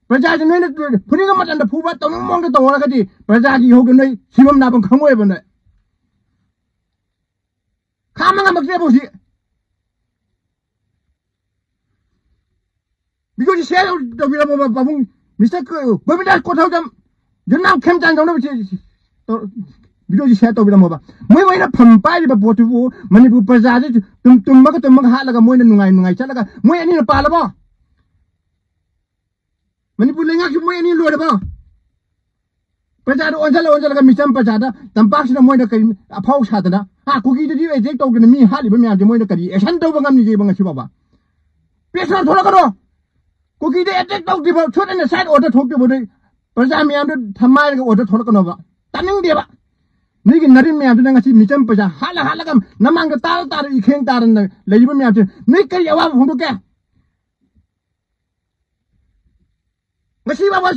ꯄ꯭ꯔꯖꯥꯁꯦ ꯅꯣꯏꯅ ꯐꯨꯅꯤꯡꯕ ꯃꯇꯝꯗ ꯐꯨꯕ, ꯇꯧꯅꯤꯡꯕ ꯃꯑꯣꯡꯗ ꯇꯧꯔꯒꯗꯤ ꯄ꯭ꯔꯖꯥꯒꯤ ꯏꯍꯧꯗ ꯅꯣꯏ ꯁꯤꯐꯝ ꯅꯥꯐꯝ ꯈꯪꯉꯣꯏꯕ ꯅꯣꯏ꯫ ꯈꯥꯝꯕ ꯉꯝꯃꯛꯇ꯭ꯔꯦꯕ ꯍꯧꯖꯤꯛ꯫ ꯚꯤꯗꯤꯑꯣꯁꯤ ꯁꯤꯌꯥꯔ ꯇꯧꯕꯤꯔꯝꯃꯣꯕ ꯄꯥꯕꯨꯡ, ꯃꯤꯁꯇꯔ ꯀ-, ꯒꯣꯕꯤꯟꯗꯥꯁ ꯀꯣꯊꯧꯖꯝ, ꯌꯨꯝꯅꯥꯝ ꯈꯦꯝꯆꯥꯟ ꯇꯧꯅꯕ ꯁꯤ-, ꯁꯤ-, ꯇꯧ-, ꯚꯤꯗꯤꯑꯣꯁꯤ ꯁꯤꯌꯥꯔ ꯇꯧꯕꯤꯔꯝꯃꯣꯕ꯫ ꯃꯣꯏ, ꯃꯣꯏꯅ ꯐꯝ ꯄꯥꯏꯔꯤꯕ ꯄꯣꯠꯇꯨꯕꯨ ꯃꯅꯤꯄꯨꯔ ꯄ꯭ꯔꯖꯥꯁꯤ ꯇꯨꯝ-, ꯇꯨꯝꯃꯒ ꯇꯨꯝꯃꯒ ꯍꯥꯠꯂꯒ ꯃꯣꯏꯅ ꯅꯨꯡꯉꯥꯏ ꯅꯨꯡꯉꯥꯏ ꯆꯠꯂꯒ ꯃꯣꯏ ꯑꯅꯤꯅ ꯄꯥꯜꯂꯕꯣ? ꯃꯅꯤꯄꯨꯔ ꯂꯩꯉꯥꯛꯁꯤ ꯃꯣꯏ ꯑꯅꯤ ꯂꯣꯏꯔꯕꯣ? ꯄ꯭ꯔꯖꯥꯗ ꯑꯣꯟꯁꯤꯜꯂ ꯑꯣꯟꯁꯤꯜꯂꯒ ꯃꯤꯆꯝ ꯄ꯭ꯔꯖꯥꯗ ꯇꯝꯄꯥꯛꯁꯤꯗ ꯃꯣꯏꯅ ꯀꯔꯤ ꯑꯐꯥꯎ ꯁꯥꯗꯅ, ꯍꯥ, ꯀꯨꯀꯤꯗꯗꯤ ꯑꯦꯇꯦꯛ ꯇꯧꯗꯅ ꯃꯤ ꯍꯥꯠꯂꯤꯕ ꯃꯌꯥꯝꯁꯦ ꯃꯣꯏꯅ ꯀꯔꯤ ꯑꯦꯛꯁꯟ ꯇꯧꯕ ꯉꯝꯃꯤꯒꯦꯕ ꯉꯁꯤ ꯐꯥꯎꯕ? ꯄ꯭ꯔꯦꯁ ꯅꯣꯠ ꯊꯣꯛꯂꯛꯀꯅꯣ꯫ ꯀꯨꯀꯤꯗ ꯑꯦꯇꯦꯛ ꯇꯧꯗ꯭ꯔꯤꯕ, ꯁꯨꯠ ꯑꯦꯟ ꯁꯥꯏꯠ ꯑꯣꯔꯗꯔ ꯊꯣꯛꯇ꯭ꯔꯤꯕ ꯅꯣꯏ ꯄ꯭ꯔꯖꯥ ꯃꯌꯥꯝꯗꯣ ꯊꯝꯃꯥꯏꯔꯒ ꯑꯣꯔꯗꯔ ꯊꯣꯛꯂꯛꯀꯅꯣꯕ꯫ ꯇꯥꯅꯤꯡꯗꯦꯕ꯫ ꯅꯣꯏꯒꯤ ꯅꯔꯤꯟ ꯃꯌꯥꯝꯗꯨꯅ ꯉꯁꯤ ꯃꯤꯆꯝ ꯄ꯭ꯔꯖꯥ ꯍꯥꯠꯂ ꯍꯥꯠꯂꯒ ꯅꯃꯥꯡꯗ ꯇꯥꯔ ꯇꯥꯔ ꯏꯈꯦꯡ ꯇꯥꯔꯅ ꯂꯩꯔꯤꯕ ꯃꯌꯥꯝꯁꯦ ꯅꯣꯏ ꯀꯔꯤ ꯑꯋꯥꯕ ꯐꯣꯡꯗꯣꯛꯀꯦ? ꯉꯁꯤ ꯐꯥꯎꯕ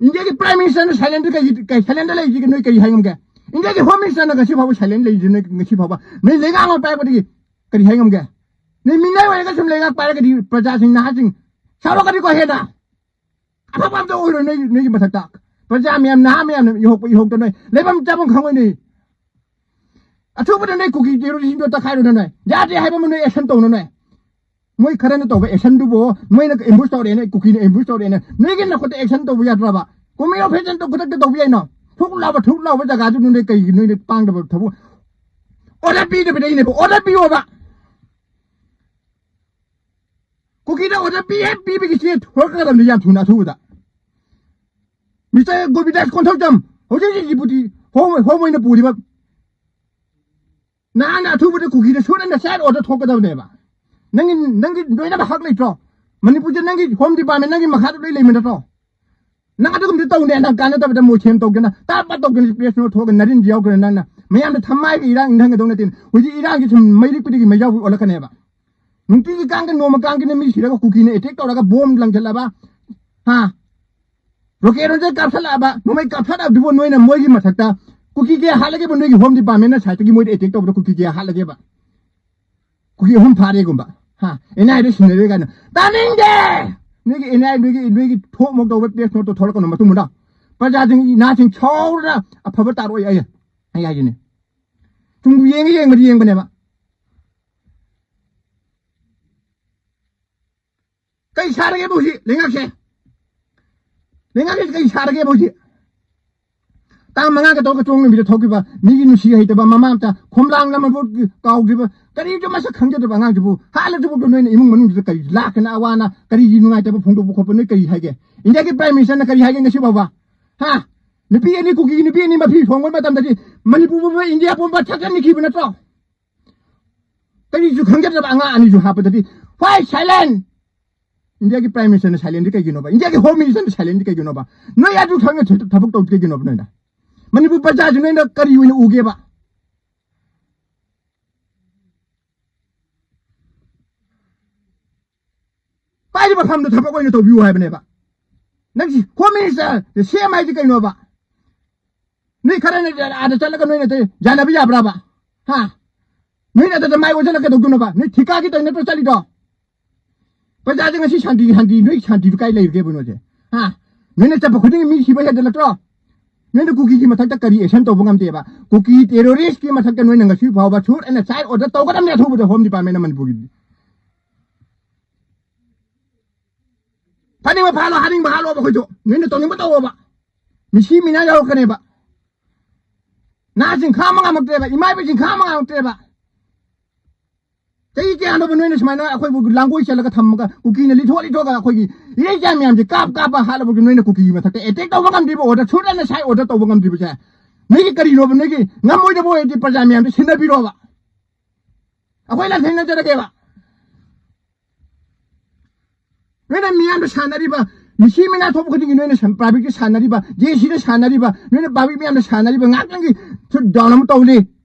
ꯏꯟꯗꯤꯌꯥꯒꯤ ꯄ꯭ꯔꯥꯏꯝ ꯃꯤꯅꯤꯁꯇꯔꯅ ꯁꯥꯏꯂꯦꯟꯗ ꯀꯩ, ꯀꯩ ꯁꯥꯏꯂꯦꯟꯗ ꯂꯩꯔꯤꯁꯤꯒꯤ ꯅꯣꯏ ꯀꯔꯤ ꯍꯥꯏ ꯉꯝꯒꯦ? ꯏꯟꯗꯤꯌꯥꯒꯤ ꯍꯣꯝ ꯃꯤꯅꯤꯁꯇꯔꯅ ꯉꯁꯤ ꯐꯥꯎꯕ ꯁꯥꯏꯂꯦꯟ ꯂꯩꯔꯤꯁꯤ ꯅꯣꯏ ꯉꯁꯤ ꯐꯥꯎꯕ ꯅꯣꯏ ꯂꯩꯉꯥꯛ ꯑꯃ ꯄꯥꯏꯔꯛꯄꯗꯒꯤ ꯀꯔꯤ ꯍꯥꯏ ꯉꯝꯒꯦ? ꯅꯣꯏ ꯃꯤꯅꯥꯏ ꯑꯣꯏꯔꯒ ꯁꯨꯝ ꯂꯩꯉꯥꯛ ꯄꯥꯏꯔꯒꯗꯤ ꯄ꯭ꯔꯖꯥꯁꯤꯡ, ꯅꯍꯥꯁꯤꯡ ꯁꯥꯎꯔꯛꯀꯅꯤꯀꯣ ꯍꯦꯟꯅ꯫ ꯑꯐꯕ ꯑꯝꯇ ꯑꯣꯏꯔꯣꯏ ꯅꯣꯏ, ꯅꯣꯏꯒꯤ ꯃꯊꯛꯇ꯫ ꯄ꯭ꯔꯖꯥ ꯃꯌꯥꯝ, ꯅꯍꯥ ꯃꯌꯥꯝꯅ ꯏꯍꯣꯛꯄ ꯏꯍꯣꯛꯇ ꯅꯣꯏ ꯂꯩꯐꯝ ꯆꯥꯐꯝ ꯈꯪꯉꯣꯏ ꯅꯣꯏ꯫ ꯑꯊꯨꯕꯗ ꯅꯣꯏ ꯀꯨꯀꯤ ꯇꯦꯔꯣꯔꯤꯁꯤꯡꯗꯣ ꯇꯛꯈꯥꯏꯔꯣ ꯅꯣꯏ꯫ ꯌꯥꯗꯦ ꯍꯥꯏꯕ ꯑꯃ ꯅꯣꯏ action ꯇꯧꯅ ꯅꯣꯏ꯫ ꯃꯣꯏ ꯈꯔꯅ ꯇꯧꯕ actionꯗꯨꯕꯨ ꯅꯣꯏꯅ ambush ꯇꯧꯔꯛꯑꯦꯅ, ꯀꯨꯀꯤꯅ ambush ꯇꯧꯔꯛꯑꯦꯅ, ꯅꯣꯏꯒꯤ ꯅꯈꯨꯠꯇ action ꯇꯧꯕ ꯌꯥꯗ꯭ꯔꯕ? ꯀꯨꯝꯍꯩ operation ꯇꯧ ꯈꯨꯗꯛꯇ ꯇꯧꯕ ꯌꯥꯏꯅꯣ? ꯊꯨꯛ ꯂꯥꯎꯕ, ꯊꯨꯛ ꯂꯥꯎꯕ ꯖꯒꯥꯗꯨ ꯅꯣꯏ ꯀꯩꯒꯤ ꯅꯣꯏꯅ ꯄꯥꯡꯗꯕ ꯊꯕꯛ? Order ꯄꯤꯗꯕꯗꯩꯅꯦꯕ, order ꯄꯤꯌꯣꯕ꯫ ꯀꯨꯀꯤꯗ order ꯄꯤ ꯍꯦꯛ ꯄꯤꯕꯒꯤ ꯆꯦ ꯊꯣꯛꯂꯛꯀꯗꯕꯅꯤ ꯌꯥꯝ ꯊꯨꯅ ꯑꯊꯨꯕꯗ꯫ Mister ꯒꯣꯕꯤꯟꯗꯥꯁ ꯀꯣꯟꯊꯧꯖꯝ, ꯍꯧꯖꯤꯛ ꯍꯧꯖꯤꯛ deputy home, home ꯑꯣꯏꯅ ꯄꯨꯔꯤꯕ, ꯅꯍꯥꯟꯅ ꯑꯊꯨꯕꯗ ꯀꯨꯀꯤꯗ ꯁꯨꯠ ꯑꯦꯟ ꯗꯁꯥꯏꯠ order ꯊꯣꯛꯀꯗꯕꯅꯦꯕ꯫ ꯅꯪꯒꯤ, ꯅꯪꯒꯤ ꯂꯣꯏꯅꯃꯛ ꯍꯛ ꯂꯩꯇ꯭ꯔꯣ? ꯃꯅꯤꯄꯨꯔꯁꯦ ꯅꯪꯒꯤ home department, ꯅꯪꯒꯤ ꯃꯈꯥꯗ ꯂꯣꯏ ꯂꯩꯕ ꯅꯠꯇ꯭ꯔꯣ? ꯅꯪ ꯑꯗꯨꯒꯨꯝꯕꯗꯤ ꯇꯧꯅꯦ, ꯅꯪ ꯀꯥꯟꯅꯗꯕꯗ ꯃꯣꯏ ꯁꯦꯝ ꯇꯧꯗꯅ, ꯇꯥꯠ ꯄꯥꯠ ꯇꯧꯗꯅ press note ꯊꯣꯛꯑꯒ ꯅꯔꯤꯟ ꯌꯥꯎꯗꯅ ꯅꯪꯅ ꯃꯌꯥꯝꯗ ꯊꯝꯃꯥꯏꯒꯤ ꯏꯔꯥꯡ ꯏꯪꯊꯪꯒꯗꯧ ꯅꯠꯇꯦ꯫ ꯍꯧꯖꯤꯛ ꯏꯔꯥꯡꯁꯤ ꯁꯨꯝ ꯃꯩꯔꯤꯛꯄꯗꯒꯤ ꯃꯩꯖꯥꯎ ꯑꯣꯜꯂꯛꯀꯅꯦꯕ꯫ ꯅꯨꯡꯇꯤꯒꯤ ꯀꯥꯡꯒ ꯅꯣꯡꯃ ꯀꯥꯡꯒꯤꯅ ꯃꯤ ꯁꯤꯔꯒ ꯀꯨꯀꯤꯅ attack ꯇꯧꯔꯒ bomb ꯂꯪꯁꯤꯜꯂꯕ, ꯍꯥ? Rocket launcher ꯀꯥꯞꯁꯜꯂꯛꯑꯕ, ꯅꯣꯡꯃꯩ ꯀꯥꯞꯁꯜꯂꯛꯑꯕꯗꯨꯕꯨ ꯅꯣꯏꯅ ꯃꯣꯏꯒꯤ ꯃꯊꯛꯇ ꯀꯨꯀꯤ ꯀꯌꯥ ꯍꯥꯠꯂꯒꯦꯕ ꯅꯣꯏꯒꯤ home departmentꯅ sideꯇꯒꯤ ꯃꯣꯏꯗ attack ꯇꯧꯕꯗ ꯀꯨꯀꯤ ꯀꯌꯥ ꯍꯥꯠꯂꯒꯦꯕ? ꯀꯨꯀꯤ ꯑꯍꯨꯝ ꯐꯥꯔꯦꯒꯨꯝꯕ, ꯍꯥ? NIAꯗ ꯁꯤꯟꯅꯔꯦ ꯀꯥꯏꯅ꯫ ꯇꯥꯅꯤꯡꯗꯦ! ꯅꯣꯏꯒꯤ NIA, ꯅꯣꯏꯒꯤ, ꯅꯣꯏꯒꯤ ꯊꯣꯛ ꯃꯣꯛ ꯇꯧꯕ press noteꯇꯣ ꯊꯣꯛꯂꯛꯀꯅꯨ ꯃꯇꯨꯡ ꯃꯅꯥꯎ꯫ ꯄ꯭ꯔꯖꯥꯁꯤꯡ, ꯅꯍꯥꯁꯤꯡ ꯁꯥꯎꯔ ꯑꯐꯕ ꯇꯥꯔꯛꯑꯣꯏ ꯑꯩ, ꯑꯩ ꯍꯥꯏꯁꯤꯅꯤ꯫ ꯁꯨꯝ ꯌꯦꯡꯉ ꯌꯦꯡꯕꯗꯤ ꯌꯦꯡꯕꯅꯦꯕ꯫ ꯀꯩ ꯁꯥꯔꯒꯦꯕ ꯍꯧꯖꯤꯛ ꯂꯩꯉꯥꯛꯁꯦ? ꯂꯩꯉꯥꯛꯁꯦ ꯀꯩ ꯁꯥꯔꯒꯦꯕ ꯍꯧꯖꯤꯛ? ꯇꯥꯡ ꯃꯉꯥꯒ ꯇꯔꯨꯛꯀ ꯆꯣꯡ ꯅꯨꯃꯤꯠꯇ ꯊꯣꯛꯈꯤꯕ, ꯃꯤꯒꯤ ꯅꯨꯡꯁꯤ ꯍꯩꯇꯕ, ꯃꯃꯥ ꯃꯆꯥ ꯈꯣꯝꯂꯥꯡ ꯑꯃꯕꯨ ꯀꯥꯎꯈꯤꯕ, ꯀꯔꯤꯁꯨ ꯃꯁꯛ ꯈꯪꯖꯗꯕ ꯑꯉꯥꯡꯁꯤꯕꯨ ꯍꯥꯠꯂꯗꯨꯕꯨ ꯅꯣꯏꯅ ꯏꯃꯨꯡ ꯃꯅꯨꯡꯁꯤꯗ ꯀꯔꯤ ꯂꯥꯛꯀꯅ ꯑꯋꯥꯅ, ꯀꯔꯤꯒꯤ ꯅꯨꯡꯉꯥꯏꯇꯕ ꯐꯣꯡꯗꯣꯛꯄ ꯈꯣꯠꯄ ꯅꯣꯏ ꯀꯔꯤ ꯍꯥꯏꯒꯦ? ꯏꯟꯗꯤꯌꯥꯒꯤ Prime Ministerꯅ ꯀꯔꯤ ꯍꯥꯏꯒꯦ ꯉꯁꯤ ꯐꯥꯎꯕ? ꯍꯥ? ꯅꯨꯄꯤ ꯑꯅꯤ, ꯀꯨꯀꯤꯒꯤ ꯅꯨꯄꯤ ꯑꯅꯤ ꯃꯐꯤ ꯁꯣꯡꯕ ꯃꯇꯝꯗꯗꯤ ꯃꯅꯤꯄꯨꯔ ꯄꯨꯝꯕ, ꯏꯟꯗꯤꯌꯥ ꯄꯨꯝꯕ ꯊꯛꯆꯟꯈꯤꯕ ꯅꯠꯇ꯭ꯔꯣ? ꯀꯔꯤꯁꯨ ꯈꯪꯖꯗꯕ ꯑꯉꯥꯡ ꯑꯅꯤꯁꯨ ꯍꯥꯞꯄꯗꯗꯤ, why silent? ꯏꯟꯗꯤꯌꯥꯒꯤ Prime Ministerꯅ silentꯗꯤ ꯀꯩꯒꯤꯅꯣꯕ? ꯏꯟꯗꯤꯌꯥꯒꯤ Home Ministerꯅ silentꯗꯤ ꯀꯩꯒꯤꯅꯣꯕ? ꯅꯣꯏ ꯑꯗꯨ ꯈꯪꯅ ꯊ-, ꯊꯕꯛ ꯇꯧꯗꯤ ꯀꯩꯒꯤꯅꯣꯕ ꯅꯣꯏꯅ? ꯃꯅꯤꯄꯨꯔ ꯄ꯭ꯔꯖꯥꯁꯤ ꯅꯣꯏꯅ ꯀꯔꯤ ꯑꯣꯏꯅ ꯎꯒꯦꯕ? ꯄꯥꯏꯔꯤꯕ ꯐꯝꯗꯣ ꯊꯕꯛ ꯑꯣꯏꯅ ꯇꯧꯕꯤꯌꯨ ꯍꯥꯏꯕꯅꯦꯕ꯫ ꯅꯪꯁꯤ Home Minister, CM ꯍꯥꯏꯗꯤ ꯀꯩꯅꯣꯕ? ꯅꯣꯏ ꯈꯔꯅ ꯑꯥꯗ ꯆꯠꯂꯒ ꯅꯣꯏꯅ ꯇꯧ-, ꯌꯥꯅꯕ ꯌꯥꯕ꯭ꯔꯕ? ꯍꯥ? ꯅꯣꯏꯅ ꯑꯗꯨꯗ ꯃꯥꯏ ꯑꯣꯟꯁꯤꯜꯂꯒ ꯀꯩꯗꯧꯗꯣꯏꯅꯣꯕ? ꯅꯣꯏ ꯊꯤꯀꯥꯒꯤ ꯇꯧꯔꯤ ꯅꯠꯇ꯭ꯔꯣ ꯆꯠꯂꯤꯗꯣ? ꯄ꯭ꯔꯖꯥꯁꯦ ꯉꯁꯤ ꯁꯥꯟꯇꯤ, ꯁꯥꯟꯇꯤ, ꯅꯣꯏ ꯁꯥꯟꯇꯤꯗꯨ ꯀꯥꯏ ꯂꯩꯔꯒꯦꯕ ꯅꯣꯏꯁꯦ? ꯍꯥ? ꯅꯣꯏꯅ ꯆꯠꯄ ꯈꯨꯗꯤꯡꯒꯤ ꯃꯤ ꯁꯤꯕ ꯍꯦꯟꯖꯜꯂꯛꯇ꯭ꯔꯣ? ꯅꯣꯏꯅ ꯀꯨꯀꯤꯒꯤ ꯃꯊꯛꯇ ꯀꯔꯤ action ꯇꯧꯕ ꯉꯝꯗꯦꯕ? ꯀꯨꯀꯤ terrorist ꯀꯤ ꯃꯊꯛꯇ ꯅꯣꯏꯅ ꯉꯁꯤ ꯐꯥꯎꯕ shoot and side order ꯇꯧꯒꯗꯕꯅꯦ ꯑꯊꯨꯕꯗ Home Department ꯅ ꯃꯅꯤꯄꯨꯔꯒꯤ꯫ ꯐꯥꯅꯤꯡꯕ ꯐꯥꯂꯣ, ꯍꯥꯠꯅꯤꯡꯕ ꯍꯥꯠꯂꯣꯕ ꯑꯩꯈꯣꯏꯁꯨ꯫ ꯅꯣꯏꯅ ꯇꯧꯅꯤꯡꯕ ꯇꯧꯑꯣꯕ꯫ ꯃꯤꯁꯤ ꯃꯤꯅꯥ ꯌꯥꯎꯔꯛꯀꯅꯦꯕ꯫ ꯅꯍꯥꯁꯤꯡ ꯈꯥꯡꯕ ꯉꯝꯃꯛꯇ꯭ꯔꯦꯕ, ꯏꯃꯥ ꯏꯕꯦꯟꯁꯤꯡ ꯈꯥꯡꯕ ꯉꯝꯃꯛꯇ꯭ꯔꯦꯕ꯫ ꯆꯍꯤ ꯀꯌꯥꯅꯣꯕ ꯅꯣꯏꯅ ꯁꯨꯃꯥꯏꯅ ꯑꯩꯈꯣꯏꯕꯨ ꯂꯥꯡꯒꯣꯏ ꯆꯠꯂꯒ ꯊꯝꯃꯒ ꯀꯨꯀꯤꯅ ꯂꯤꯊꯣꯛ ꯂꯤꯊꯣꯛꯑꯒ ꯑꯩꯈꯣꯏꯒꯤ ꯏꯔꯩꯆꯥ ꯃꯌꯥꯝꯁꯦ ꯀꯥꯞ ꯀꯥꯞꯄ ꯍꯥꯠꯂꯕꯁꯨ ꯅꯣꯏꯅ ꯀꯨꯀꯤꯒꯤ ꯃꯊꯛꯇ attack ꯇꯧꯕ ꯉꯝꯗ꯭ꯔꯤꯕ? Order, shoot and side order ꯇꯧꯕ ꯉꯝꯗ꯭ꯔꯤꯕꯁꯦ ꯅꯣꯏꯒꯤ ꯀꯔꯤꯅꯣꯕ? ꯅꯣꯏꯒꯤ ꯉꯝꯃꯣꯏꯗꯕ ꯑꯣꯏꯔꯗꯤ ꯄ꯭ꯔꯖꯥ ꯃꯌꯥꯝꯗꯣ ꯁꯤꯟꯅꯕꯤꯔꯣꯕ꯫ ꯑꯩꯈꯣꯏ ꯂꯥꯟꯊꯦꯡꯅꯖꯔꯒꯦꯕ꯫ ꯅꯣꯏꯅ ꯃꯤꯌꯥꯝꯗ ꯁꯥꯟꯅꯔꯤꯕ, ꯃꯤꯁꯤ ꯃꯤꯅꯥ ꯊꯣꯛꯄ ꯈꯨꯗꯤꯡꯒꯤ ꯅꯣꯏꯅ ꯁꯟ-, public ꯇ ꯁꯥꯟꯅꯔꯤꯕ, J C ꯗ ꯁꯥꯟꯅꯔꯤꯕ, ꯅꯣꯏꯅ public ꯃꯌꯥꯝꯗ ꯁꯥꯟꯅꯔꯤꯕ, ꯉꯥꯛꯇꯪꯒꯤ ꯁꯨ down ꯑꯃ ꯇꯧꯅꯤ,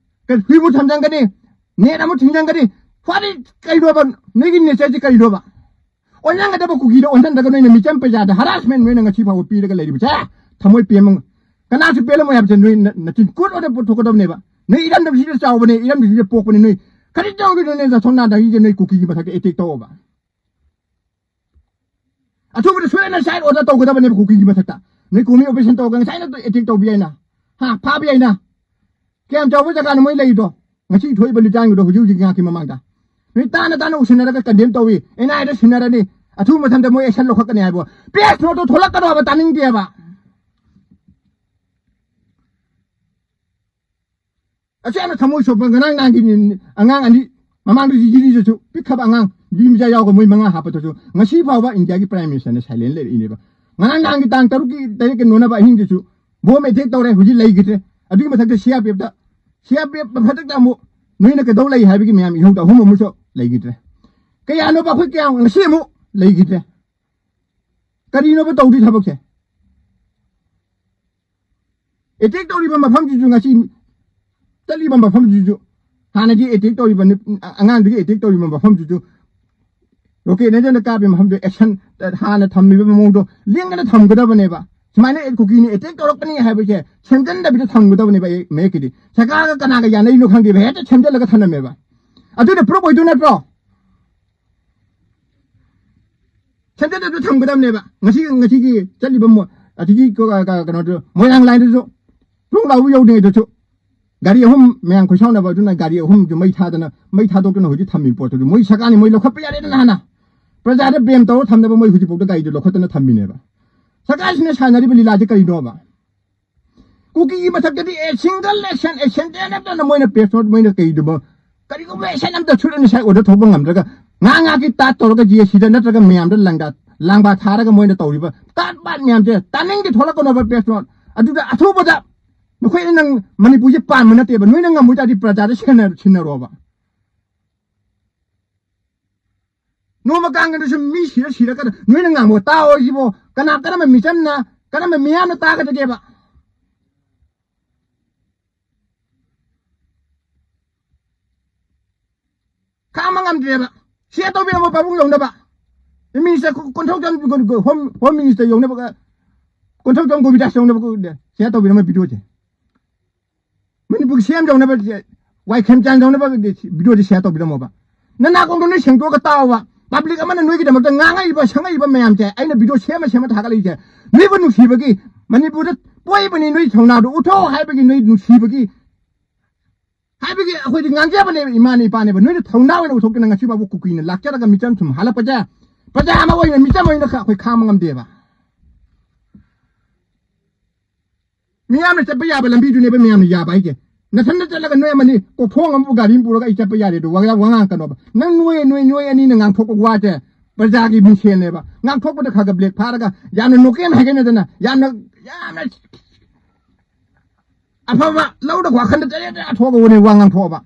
ꯀ-, ꯍꯨꯏꯕꯨ ꯊꯝꯖꯟꯒꯅꯤ, net ꯑꯃ ꯊꯤꯡꯖꯟꯒꯅꯤ꯫ ꯐꯔꯦ, ꯀꯩꯅꯣꯕ? ꯅꯣꯏꯒꯤ nature ꯁꯦ ꯀꯩꯅꯣꯕ? ꯑꯣꯟꯁꯤꯟꯒꯗꯕ ꯀꯨꯀꯤꯗ ꯑꯣꯟꯁꯤꯟꯗ꯭ꯔꯒ ꯅꯣꯏꯅ ꯃꯤꯆꯝ ꯄ꯭ꯔꯖꯥꯗ harassment ꯅꯣꯏꯅ ꯉꯁꯤ ꯐꯥꯎꯕ ꯄꯤꯔꯒ ꯂꯩꯔꯤꯕꯁꯦ ꯊꯃꯣꯏ ꯄꯦꯟꯕ ꯉ-, ꯀꯅꯥꯁꯨ ꯄꯦꯜꯂꯝꯃꯣꯏ ꯍꯥꯏꯕꯁꯦ ꯅꯣꯏ ꯅ-, ꯅꯆꯤꯟ ꯀꯨꯠ ꯑꯣꯏꯅ ꯄꯨꯊꯣꯛꯀꯗꯕꯅꯦꯕ꯫ ꯅꯣꯏ ꯏꯔꯝꯗꯝꯁꯤꯗ ꯆꯥꯎꯕꯅꯦ, ꯏꯔꯝꯗꯝꯁꯤꯗ ꯄꯣꯛꯄꯅꯦ, ꯅꯣꯏ ꯈꯖꯤꯛꯇꯪ ꯑꯣꯏꯔꯁꯨ ꯅꯣꯏ ꯅꯊꯧꯅꯥꯗꯒꯤꯗꯤ ꯅꯣꯏ ꯀꯨꯀꯤꯒꯤ ꯃꯊꯛꯇ attack ꯇꯧꯑꯣꯕ꯫ ꯑꯊꯨꯕꯗ shoot and side order ꯇꯧꯒꯗꯕꯅꯦꯕ ꯀꯨꯀꯤꯒꯤ ꯃꯊꯛꯇ꯫ ꯅꯣꯏ ꯀꯨꯝꯃꯤ operation ꯇꯧꯔꯒ ꯉꯁꯥꯏꯅ attack ꯇꯧꯕ ꯌꯥꯏꯅ, ꯍꯥ, ꯐꯥꯕ ꯌꯥꯏꯅ꯫ ꯀꯌꯥꯝ ꯆꯥꯎꯕ ꯖꯒꯥꯅꯣ ꯃꯣꯏ ꯂꯩꯔꯤꯗꯣ? ꯉꯁꯤ ꯊꯣꯛꯏꯕ ꯂꯤꯇꯥꯟꯒꯤꯗꯣ ꯍꯧꯖꯤꯛ ꯍꯧꯖꯤꯛ ꯉꯥꯏꯍꯥꯛꯀꯤ ꯃꯃꯥꯡꯗ꯫ ꯅꯣꯏ ꯇꯥꯅ ꯇꯥꯅ ꯎꯁꯤꯟꯅꯔꯒ condemn ꯇꯧꯏ, N I A ꯗ ꯁꯤꯟꯅꯔꯅꯤ, ꯑꯊꯨꯕ ꯃꯇꯝꯗ ꯃꯣꯏ action ꯂꯧꯈꯠꯀꯅꯤ ꯍꯥꯏꯕ꯫ Press note ꯇꯣ ꯊꯣꯛꯂꯛꯀꯅꯣ ꯍꯥꯏꯕ, ꯇꯥꯅꯤꯡꯗꯦꯕ꯫ ꯑꯁꯨꯛ ꯌꯥꯝꯅ ꯊꯃꯣꯏ ꯁꯣꯛꯄ ꯉꯔꯥꯡ ꯅꯍꯥꯟꯒꯤ ꯑꯉꯥꯡ ꯑꯅꯤ, ꯃꯃꯥꯡꯗꯁꯨ ꯖꯤꯔꯤꯗꯁꯨ ꯄꯤꯛꯈ꯭ꯔꯕ ꯑꯉꯥꯡ ꯅꯨꯄꯤ ꯃꯆꯥ ꯌꯥꯎꯒ ꯃꯣꯏ ꯃꯉꯥ ꯍꯥꯞꯄꯗꯁꯨ ꯉꯁꯤ ꯐꯥꯎꯕ ꯏꯟꯗꯤꯌꯥꯒꯤ Prime Minister ꯅ silent ꯂꯩꯔꯛꯏꯅꯦꯕ꯫ ꯉꯔꯥꯡ ꯅꯍꯥꯟꯒꯤ ꯇꯥꯡ ꯇꯔꯨꯛꯀꯤ ꯇꯔꯦꯠꯀꯤ ꯅꯣꯅꯕ ꯑꯍꯤꯡꯗꯨꯁꯨ bomb attack ꯇꯧꯔꯦ, ꯍꯧꯖꯤꯛ ꯂꯩꯈꯤꯗ꯭ꯔꯦ꯫ ꯑꯗꯨꯒꯤ ꯃꯊꯛꯇ C R P F ꯇ, C R P F ꯃꯊꯛꯇ ꯑꯃꯨꯛ ꯅꯣꯏꯅ ꯀꯩꯗꯧ ꯂꯩ ꯍꯥꯏꯕꯒꯤ ꯃꯌꯥꯝ ꯏꯍꯧꯗ ꯑꯍꯨꯝ ꯑꯃꯁꯨ ꯂꯩꯈꯤꯗ꯭ꯔꯦ꯫ ꯀꯌꯥꯅꯣꯕ ꯑꯩꯈꯣꯏ ꯀꯌꯥ ꯉꯁꯤ ꯑꯃꯨꯛ ꯂꯩꯈꯤꯗ꯭ꯔꯦ? ꯀꯔꯤꯅꯣꯕ ꯇꯧꯗꯣꯏ ꯊꯕꯛꯁꯦ? Attack ꯇꯧꯔꯤꯕ ꯃꯐꯝꯁꯤꯁꯨ ꯉꯁꯤ ꯆꯠꯂꯤꯕ ꯃꯐꯝꯁꯤꯁꯨ ꯍꯥꯟꯅꯗꯤ attack ꯇꯧꯔꯤꯕ ꯅꯨ-, ꯑꯉꯥꯡꯗꯨꯒꯤ attack ꯇꯧꯔꯤꯕ ꯃꯐꯝꯁꯤꯁꯨ rocket ꯅꯠꯇꯅ ꯀꯥꯞꯄꯤ ꯃꯐꯝꯗꯨ action ꯍꯥꯟꯅ ꯊꯝꯃꯤꯕ ꯃꯑꯣꯡꯗꯣ ꯂꯦꯡꯗꯅ ꯊꯝꯒꯗꯕꯅꯦꯕ꯫ ꯁꯨꯃꯥꯏꯅ ꯀꯨꯀꯤꯅ ꯑꯦꯇꯦꯛ ꯇꯧꯔꯛꯄꯅꯤ ꯍꯥꯏꯕꯁꯦ ꯁꯦꯝꯖꯤꯟꯗꯕꯤꯗ ꯊꯝꯒꯗꯕꯅꯦꯕ꯫ ꯑꯩ ꯃꯌꯦꯛꯀꯤꯗꯤ ꯁꯔꯀꯥꯔꯒ ꯀꯅꯥꯒ ꯌꯥꯅꯔꯤꯅꯣ ꯈꯪꯗꯦꯕ, ꯍꯦꯛꯇ ꯁꯦꯝꯖꯤꯜꯂꯒ ꯊꯝꯂꯝꯃꯦꯕ꯫ ꯑꯗꯨꯅ ꯄ꯭ꯔꯨꯐ ꯑꯣꯏꯗꯣꯏ ꯅꯠꯇ꯭ꯔꯣ? ꯁꯦꯝꯖꯤꯜꯂꯒ ꯊꯝꯒꯗꯕꯅꯦꯕ꯫ ꯉꯁꯤ, ꯉꯁꯤꯒꯤ ꯆꯠꯂꯤꯕ ꯃꯣ-, ꯑꯁꯤꯒꯤ ꯀ-, ꯀ-, ꯀꯩꯅꯣꯗꯨ, ꯃꯣꯏꯔꯥꯡ ꯂꯥꯏꯟꯗꯨꯁꯨ ꯇꯨꯡ ꯂꯥꯎꯕ ꯌꯧꯗ꯭ꯔꯤꯉꯩꯗꯁꯨ ꯒꯥꯔꯤ ꯑꯍꯨꯝ ꯃꯌꯥꯝ ꯈꯣꯏꯁꯥꯎꯅꯕ ꯑꯗꯨꯅ ꯒꯥꯔꯤ ꯑꯍꯨꯝꯗꯨ ꯃꯩ ꯊꯥꯗꯅ, ꯃꯩ ꯊꯥꯗꯣꯛꯇꯅ ꯍꯧꯖꯤꯛ ꯊꯝꯃꯤ ꯄꯣꯠꯇꯨꯗꯤ ꯃꯣꯏ ꯁꯔꯀꯥꯔꯅꯤ, ꯃꯣꯏ ꯂꯧꯈꯠꯄ ꯌꯥꯔꯦꯗꯅ ꯍꯥꯟꯅ꯫ ꯄ꯭ꯔꯖꯥꯗ ꯕ꯭ꯂꯦꯝ ꯇꯧꯔ ꯊꯝꯅꯕ ꯃꯣꯏ ꯍꯧꯖꯤꯛꯐꯥꯎꯗ ꯒꯥꯔꯤꯗꯨ ꯂꯧꯈꯠꯇꯅ ꯊꯝꯃꯤꯅꯦꯕ꯫ ꯁꯔꯀꯥꯔꯁꯤꯅ ꯁꯥꯟꯅꯔꯤꯕ ꯂꯤꯂꯥꯁꯦ ꯀꯔꯤꯅꯣꯕ? ꯀꯨꯀꯤꯒꯤ ꯃꯊꯛꯇꯗꯤ ꯑꯦ ꯁꯤꯡꯒꯜ ꯑꯦꯛꯁꯟ, ꯑꯦ ꯁꯦꯟꯇꯦꯟꯁ ꯑꯝꯇꯅ ꯃꯣꯏꯅ ꯄ꯭ꯔꯦꯁ ꯅꯣꯠ ꯃꯣꯏꯅ ꯀꯩꯗꯨꯕ ꯀꯔꯤꯒꯨꯝꯕ ꯑꯦꯛꯁꯟ ꯑꯝꯇ ꯁꯨꯠ ꯑꯦꯟ ꯁꯥꯏꯠ ꯑꯣꯔꯗꯔ ꯊꯣꯛꯄ ꯉꯝꯗ꯭ꯔꯒ ꯉꯥ ꯉꯥꯒꯤ ꯇꯥꯠ ꯇꯧꯔꯒ ꯖꯤ ꯑꯦꯁ ꯁꯤꯗ ꯅꯠꯇ꯭ꯔꯒ ꯃꯌꯥꯝꯗ ꯂꯥꯡꯗꯥ ꯂꯥꯡꯕꯥ ꯊꯥꯔꯒ ꯃꯣꯏꯅ ꯇꯧꯔꯤꯕ ꯇꯥꯠ ꯄꯥꯠ ꯃꯌꯥꯝꯁꯦ ꯇꯥꯅꯤꯡꯗꯦ, ꯊꯣꯛꯂꯛꯀꯅꯣꯕ ꯄ꯭ꯔꯦꯁ ꯅꯣꯠ꯫ ꯑꯗꯨꯗ ꯑꯊꯨꯕꯗ ꯅꯈꯣꯏꯅ ꯅꯪ ꯃꯅꯤꯄꯨꯔꯁꯦ ꯄꯥꯟꯕ ꯅꯠꯇꯦꯕ, ꯅꯣꯏꯅ ꯉꯝꯃꯣꯏ ꯇꯥꯔꯗꯤ ꯄ꯭ꯔꯖꯥꯗ ꯁꯤꯟꯅ-, ꯁꯤꯟꯅꯔꯣꯕ꯫ ꯅꯣꯡꯃ ꯀꯥꯡꯒꯗꯁꯨ ꯃꯤ ꯁꯤꯔ ꯁꯤꯔꯀꯥꯟꯗ ꯅꯣꯏꯅ ꯉꯥꯡꯕ ꯇꯥꯑꯣ ꯁꯤꯕꯣ꯫ ꯀꯅꯥ ꯀꯔꯝꯕ ꯃꯤꯆꯝꯅ ꯀꯔꯝꯕ ꯃꯤꯌꯥꯝꯅ ꯇꯥꯒꯗꯒꯦꯕ? ꯈꯥꯡꯕ ꯉꯝꯗ꯭ꯔꯦꯕ꯫ ꯁꯤꯌꯔ ꯇꯧꯕꯤꯔꯝꯃꯣ ꯄꯥꯕꯨꯡ ꯌꯧꯅꯕ꯫ Minister Konthoujam home, home minister ꯌꯧꯅꯕ, ꯀꯣꯟꯊꯧꯖꯝ ꯒꯣꯕꯤꯟꯗꯥꯁ ꯌꯧꯅꯕ ꯁꯤꯌꯔ ꯇꯧꯕꯤꯔꯝꯃꯣ ꯚꯤꯗꯤꯑꯣꯁꯦ꯫ ꯃꯅꯤꯄꯨꯔꯒꯤ ꯁꯤꯑꯦꯝ ꯌꯧꯅꯕ, ꯋꯥꯏ ꯈꯦꯝꯆꯥꯟ ꯌꯧꯅꯕ ꯚꯤꯗꯤꯑꯣꯁꯦ ꯁꯤꯌꯔ ꯇꯧꯕꯤꯔꯝꯃꯣꯕ꯫ ꯅꯅꯥ ꯀꯣꯡꯗꯣ ꯅꯣꯏ ꯁꯦꯡꯗꯣꯛꯑꯒ ꯇꯥꯎꯕ꯫ ꯄꯕ꯭ꯂꯤꯛ ꯑꯃꯅ ꯅꯣꯏꯒꯤꯗꯃꯛꯇ ꯉꯥꯡꯉꯛꯏꯕ ꯁꯪꯉꯛꯏꯕ ꯃꯌꯥꯝꯁꯦ, ꯑꯩꯅ ꯚꯤꯗꯤꯑꯣ ꯁꯦꯝꯃ ꯁꯦꯝꯃ ꯊꯥꯒꯠꯂꯛꯏꯁꯦ ꯅꯣꯏꯕꯨ ꯅꯨꯡꯁꯤꯕꯒꯤ, ꯃꯅꯤꯄꯨꯔꯗ ꯄꯣꯛꯏꯕꯅꯤ ꯅꯣꯏ ꯊꯧꯅꯥꯗꯣ ꯎꯠꯊꯣꯛꯑꯣ ꯍꯥꯏꯕꯒꯤ ꯅꯣꯏ ꯅꯨꯡꯁꯤꯕꯒꯤ ꯍꯥꯏꯕꯒꯤ ꯑꯩꯈꯣꯏꯗꯤ ꯉꯥꯡꯖꯕꯅꯦꯕ, ꯏꯃꯥꯅꯦ ꯏꯄꯥꯅꯦꯕ꯫ ꯅꯣꯏꯅ ꯊꯧꯅꯥ ꯑꯣꯏꯅ ꯎꯠꯊꯣꯛꯇꯅ ꯉꯁꯤ ꯐꯥꯎꯕ ꯀꯨꯀꯤꯅ ꯂꯥꯛꯆꯔꯒ ꯃꯤꯆꯝ ꯁꯨꯝ ꯍꯥꯜꯂꯛꯄꯁꯦ ꯄ꯭ꯔꯖꯥ ꯑꯃ ꯑꯣꯏꯅ ꯃꯤꯆꯝ ꯑꯣꯏꯅ ꯑꯩꯈꯣꯏ ꯈꯥꯡꯕ ꯉꯝꯗꯦꯕ꯫ ꯃꯤꯌꯥꯝꯅ ꯆꯠꯄ ꯌꯥꯕ ꯂꯝꯕꯤꯗꯨꯅꯦꯕ ꯃꯌꯥꯝꯅ ꯌꯥꯕ ꯍꯥꯏꯁꯦ꯫ ꯅꯊꯟꯗ ꯆꯠꯂꯒ ꯅꯣꯏ ꯑꯃꯅꯤ ꯀꯣꯛꯐꯣꯡ ꯑꯃꯕꯨ ꯒꯥꯔꯤ ꯑꯃ ꯄꯨꯔꯒ ꯑꯩ ꯆꯠꯄ ꯌꯥꯔꯦ ꯑꯗꯨ ꯋꯥ-, ꯋꯥ ꯉꯥꯡꯉꯛꯀꯅꯣꯕ꯫ ꯅꯪ ꯅꯣꯏ, ꯅꯣꯏ, ꯅꯣꯏ ꯑꯅꯤꯅ ꯉꯥꯡꯊꯣꯛꯄ ꯋꯥꯁꯦ ꯄ꯭ꯔꯖꯥꯒꯤ ꯃꯤꯡꯁꯦꯜꯅꯦꯕ꯫ ꯉꯥꯡꯊꯣꯛꯄꯗ ꯈꯔ ꯈꯔ ꯕ꯭ꯔꯦꯛ ꯐꯥꯔꯒ ꯌꯥꯝꯅ ꯅꯣꯀꯦꯝ ꯍꯥꯏꯒꯠꯅꯗꯅ ꯌꯥꯝꯅ, ꯌꯥꯝꯅ ꯑꯐꯕ ꯂꯧꯗ ꯋꯥꯈꯜꯗ ꯆꯔꯦꯠ ꯆꯔꯦꯠ ꯊꯣꯛꯑꯒ ꯋꯥ ꯉꯥꯡꯊꯣꯛꯑꯕ꯫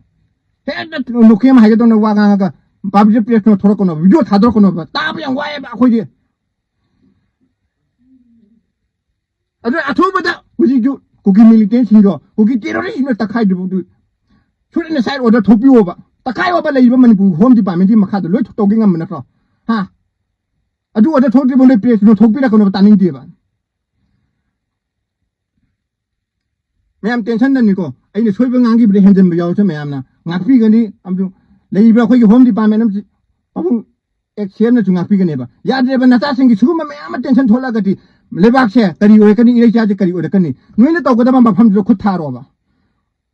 ꯍꯦꯛꯇ ꯅꯣꯀꯦꯝ ꯍꯥꯏꯒꯗꯧꯅ ꯋꯥ ꯉꯥꯡꯉꯒ ꯄꯕ꯭ꯂꯤꯛ ꯄ꯭ꯂꯦꯁꯇ ꯊꯣꯛꯂꯛꯀꯅꯣꯕ, ꯚꯤꯗꯤꯑꯣ ꯊꯥꯗꯣꯔꯛꯀꯅꯣꯕ꯫ ꯇꯥꯕ ꯌꯥꯝ ꯋꯥꯏꯑꯦꯕ ꯑꯩꯈꯣꯏꯗꯤ꯫ ꯑꯗꯨꯅ ꯑꯊꯨꯕꯗ ꯍꯧꯖꯤꯛꯁꯨ ꯀꯨꯀꯤ ꯃꯤꯂꯤꯇꯦꯟꯁꯤꯡꯗꯣ, ꯀꯨꯀꯤ ꯇꯦꯔꯣꯔꯤꯁꯁꯤꯡꯗꯣ ꯇꯛꯈꯥꯏꯗ꯭ꯔꯤꯕꯗꯨ ꯁꯨꯠ ꯑꯦꯟ ꯁꯥꯏꯠ ꯑꯣꯔꯗꯔ ꯊꯣꯛꯄꯤꯌꯣꯕ꯫ ꯇꯛꯈꯥꯏꯌꯣꯕ ꯂꯩꯔꯤꯕ ꯃꯅꯤꯄꯨꯔ ꯍꯣꯝ ꯗꯤꯄꯥꯔꯠꯃꯦꯟꯒꯤ ꯃꯈꯥꯗ ꯂꯣꯏ ꯇꯧꯒꯦ ꯉꯝꯕ ꯅꯠꯇ꯭ꯔꯣ? ꯍꯥ? ꯑꯗꯨ ꯑꯣꯔꯗꯔ ꯊꯣꯛꯇ꯭ꯔꯤꯕ ꯅꯣꯏ ꯄ꯭ꯔꯦꯁꯇꯨ ꯊꯣꯛꯄꯤꯔꯛꯀꯅꯣꯕ, ꯇꯥꯅꯤꯡꯗꯦꯕ꯫ ꯃꯌꯥꯝ ꯇꯦꯟꯁꯟꯗꯅꯤꯀꯣ, ꯑꯩꯅ ꯁꯣꯏꯕ ꯉꯥꯡꯈꯤꯕꯗ ꯍꯦꯟꯖꯟꯕ ꯌꯥꯎꯔꯁꯨ ꯃꯌꯥꯝꯅ ꯉꯥꯛꯄꯤꯒꯅꯤ꯫ ꯑꯃꯁꯨ ꯂꯩꯔꯤꯕ ꯑꯩꯈꯣꯏꯒꯤ ꯍꯣꯝ ꯗꯤꯄꯥꯔꯠꯃꯦꯟ ꯑꯃꯁꯨ ꯄꯥꯕꯨꯡ ꯑꯦꯛꯁ ꯁꯤ ꯑꯦꯝꯅꯁꯨ ꯉꯥꯛꯄꯤꯒꯅꯦꯕ꯫ ꯌꯥꯗ꯭ꯔꯦꯕ, ꯅꯆꯥꯁꯤꯡꯒꯤ ꯁꯤꯒꯨꯝꯕ ꯃꯌꯥꯝ ꯑꯃ ꯇꯦꯟꯁꯟ ꯊꯣꯛꯂꯛꯑꯒꯗꯤ ꯂꯩꯕꯥꯛꯁꯦ ꯀꯔꯤ ꯑꯣꯏꯔꯛꯀꯅꯤ, ꯏꯔꯩꯆꯥꯁꯦ ꯀꯔꯤ ꯑꯣꯏꯔꯛꯀꯅꯤ? ꯅꯣꯏꯅ ꯇꯧꯒꯗꯕ ꯃꯐꯝꯗꯨꯗ ꯈꯨꯠ ꯊꯥꯔꯣꯕ꯫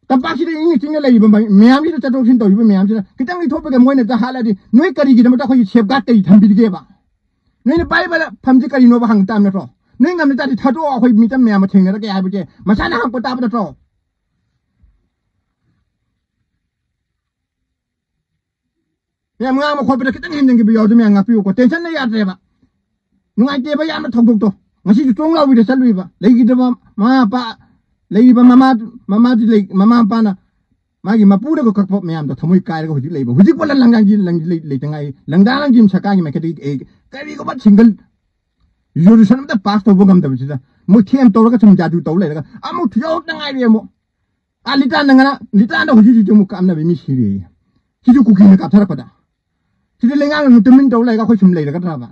ꯇꯝꯄꯥꯛꯁꯤꯗ ꯏꯪꯅ ꯆꯤꯛꯅ ꯂꯩꯔꯤꯕ ꯃ-, ꯃꯌꯥꯝꯁꯤꯗ, ꯆꯠꯊꯣꯛ ꯆꯠꯁꯤꯟ ꯇꯧꯔꯤꯕ ꯃꯌꯥꯝꯁꯤꯗ ꯈꯤꯇꯪ ꯂꯩꯊꯣꯛꯄꯒ ꯃꯣꯏꯅ ꯍꯦꯛꯇ ꯍꯥꯠꯂꯗꯤ ꯅꯣꯏ ꯀꯔꯤꯒꯤꯗꯃꯛꯇ ꯑꯩꯈꯣꯏꯒꯤ ꯁꯦꯐ ꯒꯥꯔꯗ ꯀꯔꯤ ꯊꯝꯕꯤꯔꯤꯒꯦꯕ? ꯅꯣꯏꯅ ꯄꯥꯏꯔꯤꯕ ꯐꯝꯁꯤ ꯀꯔꯤꯅꯣꯕ ꯍꯪ ꯇꯥꯕ ꯅꯠꯇ꯭ꯔꯣ? ꯅꯣꯏ ꯉꯝꯅ ꯇꯥꯔꯗꯤ ꯊꯥꯗꯣꯛꯑꯣ, ꯑꯩꯈꯣꯏ ꯃꯤꯆꯝ ꯃꯌꯥꯝ ꯑꯃ ꯊꯦꯡꯅꯔꯒꯦ ꯍꯥꯏꯕꯁꯦ ꯃꯁꯥꯅ ꯍꯪꯉꯛꯄ ꯇꯥꯕ ꯅꯠꯇ꯭ꯔꯣ? ꯃꯌꯥꯝ ꯉꯥꯡꯕ ꯈꯣꯠꯄꯗ ꯈꯤꯇꯪ ꯍꯦꯟꯖꯤꯟꯈꯤꯕ ꯌꯥꯎꯔꯗꯤ ꯃꯌꯥꯝ ꯉꯥꯛꯄꯤꯌꯨꯀꯣ꯫ ꯇꯦꯟꯁꯟꯅ ꯌꯥꯗ꯭ꯔꯦꯕ꯫ ꯅꯨꯡꯉꯥꯏꯇꯦꯕ ꯌꯥꯝꯅ ꯊꯧꯗꯣꯛꯇꯣ꯫ ꯉꯁꯤꯁꯨ ꯆꯣꯡ ꯂꯥꯎꯕꯤꯗ ꯆꯠꯂꯨꯏꯕ꯫ ꯂꯩꯈꯤꯗ꯭ꯔꯕ ꯃꯃꯥ ꯃꯄꯥ, ꯂꯩꯔꯤꯕ ꯃꯃꯥ, ꯃꯃꯥꯗꯤ ꯂꯩ, ꯃꯃꯥ ꯃꯄꯥꯅ ꯃꯥꯒꯤ ꯃꯄꯨꯅꯒ ꯀꯛꯄ ꯃꯌꯥꯝꯗꯣ ꯊꯃꯣꯏ ꯀꯥꯏꯔꯒ ꯍꯧꯖꯤꯛ ꯂꯩꯕ꯫ ꯍꯧꯖꯤꯛ ꯄꯣꯠꯂ ꯂꯪꯖꯥꯡꯁꯤ ꯂꯪ-, ꯂꯩ-, ꯂꯩꯇ ꯉꯥꯏꯔꯤ꯫ ꯂꯪꯗꯥ ꯂꯪꯖꯤꯟ ꯁꯔꯀꯥꯔꯒꯤ ꯃꯥꯏꯀꯩꯗꯒꯤ ꯑꯩ ꯀꯔꯤꯒꯨꯝꯕ ꯁꯤꯡꯒꯜ ꯔꯤꯖꯣꯂꯨꯁꯟ ꯑꯝꯇ ꯄꯥꯁ ꯇꯧꯕ ꯉꯝꯗꯕꯁꯤꯗ ꯃꯣꯏ ꯊꯦꯝ ꯇꯧꯔꯒ ꯁꯨꯝ ꯖꯥꯗꯨ ꯇꯧ ꯂꯩꯔꯒ ꯑꯃꯨꯛ ꯊꯨꯖꯥꯎꯇ ꯉꯥꯏꯔꯦ ꯑꯃꯨꯛ꯫ ꯑꯥ, ꯂꯤꯇꯥꯟꯗ ꯉꯔꯥꯡ, ꯂꯤꯇꯥꯟꯗ ꯍꯧꯖꯤꯛ ꯍꯧꯖꯤꯛ ꯑꯃꯨꯛ ꯀꯥꯞꯅꯕ ꯃꯤ ꯁꯤꯔꯦꯌꯦ꯫ ꯁꯤꯁꯨ ꯀꯨꯀꯤꯅ ꯀꯥꯞꯊꯔꯛꯄꯗ꯫ ꯁꯤꯗꯤ ꯂꯩꯉꯥꯛꯅ ꯇꯨꯃꯤꯟ ꯇꯧ ꯂꯩꯔꯒ ꯑꯩꯈꯣꯏ ꯁꯨꯝ ꯂꯩꯔꯒꯗ꯭ꯔꯕ?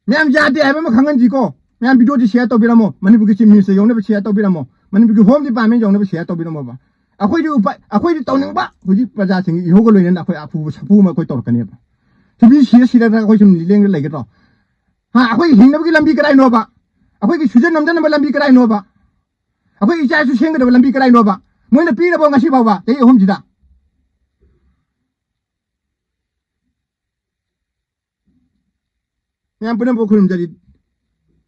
ꯃꯌꯥꯝ ꯌꯥꯗꯦ ꯍꯥꯏꯕ ꯑꯃ ꯈꯪꯍꯟꯁꯤꯀꯣ꯫ ꯃꯌꯥꯝ ꯚꯤꯗꯤꯑꯣꯁꯤ ꯁꯤꯌꯔ ꯇꯧꯕꯤꯔꯝꯃꯣ꯫ ꯃꯅꯤꯄꯨꯔꯒꯤ ꯆꯤꯐ ꯃꯤꯅꯤꯁꯇꯔ ꯌꯧꯅꯕ ꯁꯤꯌꯔ ꯇꯧꯕꯤꯔꯝꯃꯣ꯫ ꯃꯅꯤꯄꯨꯔꯒꯤ ꯍꯣꯝ ꯗꯤꯄꯥꯔꯠꯃꯦꯟ ꯌꯧꯅꯕ ꯁꯤꯌꯔ ꯇꯧꯕꯤꯔꯝꯃꯣꯕ꯫ ꯑꯩꯈꯣꯏꯗꯤ ꯎꯄꯥꯏ, ꯑꯩꯈꯣꯏꯗꯤ ꯇꯧꯅꯤꯡꯕ ꯍꯧꯖꯤꯛ ꯄ꯭ꯔꯖꯥꯁꯤꯡꯒꯤ ꯏꯍꯧꯒ ꯂꯣꯏꯅꯅ ꯑꯩꯈꯣꯏ ꯑꯐꯨꯕ ꯁꯥꯐꯨ ꯑꯃ ꯑꯩꯈꯣꯏ ꯇꯧꯔꯛꯀꯅꯦꯕ꯫ ꯁꯤꯗꯤ ꯁꯤꯔ ꯁꯤꯔꯗꯅ ꯑꯩꯈꯣꯏ ꯁꯨꯝ ꯂꯦꯡꯗ ꯂꯩꯒꯗ꯭ꯔꯣ? ꯍꯥ, ꯑꯩꯈꯣꯏꯒꯤ ꯍꯤꯡꯅꯕꯒꯤ ꯂꯝꯕꯤ ꯀꯗꯥꯏꯅꯣꯕ? ꯑꯩꯈꯣꯏꯒꯤ ꯁꯨꯖꯟ ꯅꯣꯝꯖꯟꯅꯕ ꯂꯝꯕꯤ ꯀꯗꯥꯏꯅꯣꯕ? ꯑꯩꯈꯣꯏ ꯏꯆꯥ ꯏꯁꯨ ꯁꯦꯝꯒꯗꯕ ꯂꯝꯕꯤ ꯀꯗꯥꯏꯅꯣꯕ? ꯃꯣꯏꯅ ꯄꯤꯔꯕꯣ ꯉꯁꯤ ꯐꯥꯎꯕ ꯆꯍꯤ ꯑꯍꯨꯝꯁꯤꯗ? ꯃꯌꯥꯝ ꯄꯨꯝꯅꯃꯛꯄꯨ ꯈꯨꯔꯨꯝꯖꯔꯤ꯫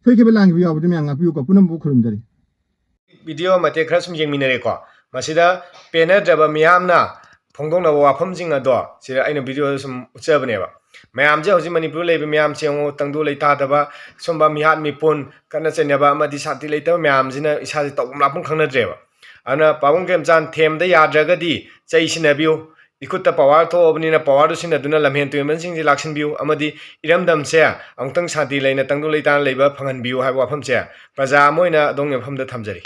ꯁꯣꯏꯈꯤꯕ ꯂꯥꯟꯈꯤꯕ ꯌꯥꯎꯕꯗꯨ ꯃꯌꯥꯝ ꯉꯥꯛꯄꯤꯌꯨꯀꯣ꯫ ꯄꯨꯝꯅꯃꯛꯄꯨ ꯈꯨꯔꯨꯝꯖꯔꯤ꯫ ꯚꯤꯗꯤꯑꯣ ꯃꯇꯦꯛ ꯈꯔ ꯁꯨꯝ ꯌꯦꯡꯃꯤꯟꯅꯔꯦꯀꯣ꯫ ꯃꯁꯤꯗ ꯄꯦꯟꯅꯗ꯭ꯔꯕ ꯃꯤꯌꯥꯝꯅ ꯐꯣꯡꯗꯣꯛꯅꯕ ꯋꯥꯐꯝꯁꯤꯡ ꯑꯗꯣ ꯁꯤꯗ ꯑꯩꯅ ꯚꯤꯗꯤꯑꯣꯗ ꯁꯨꯝ ꯎꯠꯆꯕꯅꯦꯕ꯫ ꯃꯌꯥꯝꯁꯦ ꯍꯧꯖꯤꯛ ꯃꯅꯤꯄꯨꯔꯗ ꯂꯩꯕ ꯃꯌꯥꯝꯁꯦ ꯌꯦꯡꯉꯨ, ꯇꯪꯗꯨ ꯂꯩꯇꯥꯗꯕ, ꯁꯨꯝꯕ ꯃꯤꯍꯥꯠ ꯃꯤꯄꯨꯟ, ꯈꯠꯅ ꯆꯩꯅꯕ ꯑꯃꯗꯤ ꯁꯥꯟꯇꯤ ꯂꯩꯇꯕ ꯃꯌꯥꯝꯁꯤꯅ ꯏꯁꯥꯁꯦ ꯇꯧꯐꯝ ꯂꯥꯛꯐꯝ ꯈꯪꯅꯗ꯭ꯔꯦꯕ꯫ ꯑꯗꯨꯅ ꯄꯥꯕꯨꯡ ꯈꯦꯝꯆꯥꯟ ꯊꯦꯝꯗ ꯌꯥꯗ꯭ꯔꯒꯗꯤ ꯆꯩ ꯁꯤꯟꯅꯕꯤꯌꯨ, ꯏꯈꯨꯠꯇ ꯄꯋꯥꯔ ꯊꯣꯛꯑꯕꯅꯤꯅ ꯄꯋꯥꯔꯗꯨ ꯁꯤꯖꯤꯟꯅꯗꯨꯅ ꯂꯝꯍꯦꯟ ꯇꯨꯍꯦꯟꯕꯁꯤꯡꯁꯤ ꯂꯥꯛꯁꯤꯟꯕꯤꯌꯨ ꯑꯃꯗꯤ ꯏꯔꯝꯗꯝꯁꯦ ꯑꯃꯨꯛꯇꯪ ꯁꯥꯟꯇꯤ ꯂꯩꯅ ꯇꯪꯗꯨ ꯂꯩꯇꯥꯅ ꯂꯩꯕ ꯐꯪꯍꯟꯕꯤꯌꯨ ꯍꯥꯏꯕ ꯋꯥꯐꯝꯁꯦ ꯄ꯭ꯔꯖꯥ ꯑꯃ ꯑꯣꯏꯅ ꯑꯗꯣꯝꯒꯤ ꯃꯐꯝꯗ ꯊꯝꯖꯔꯤ꯫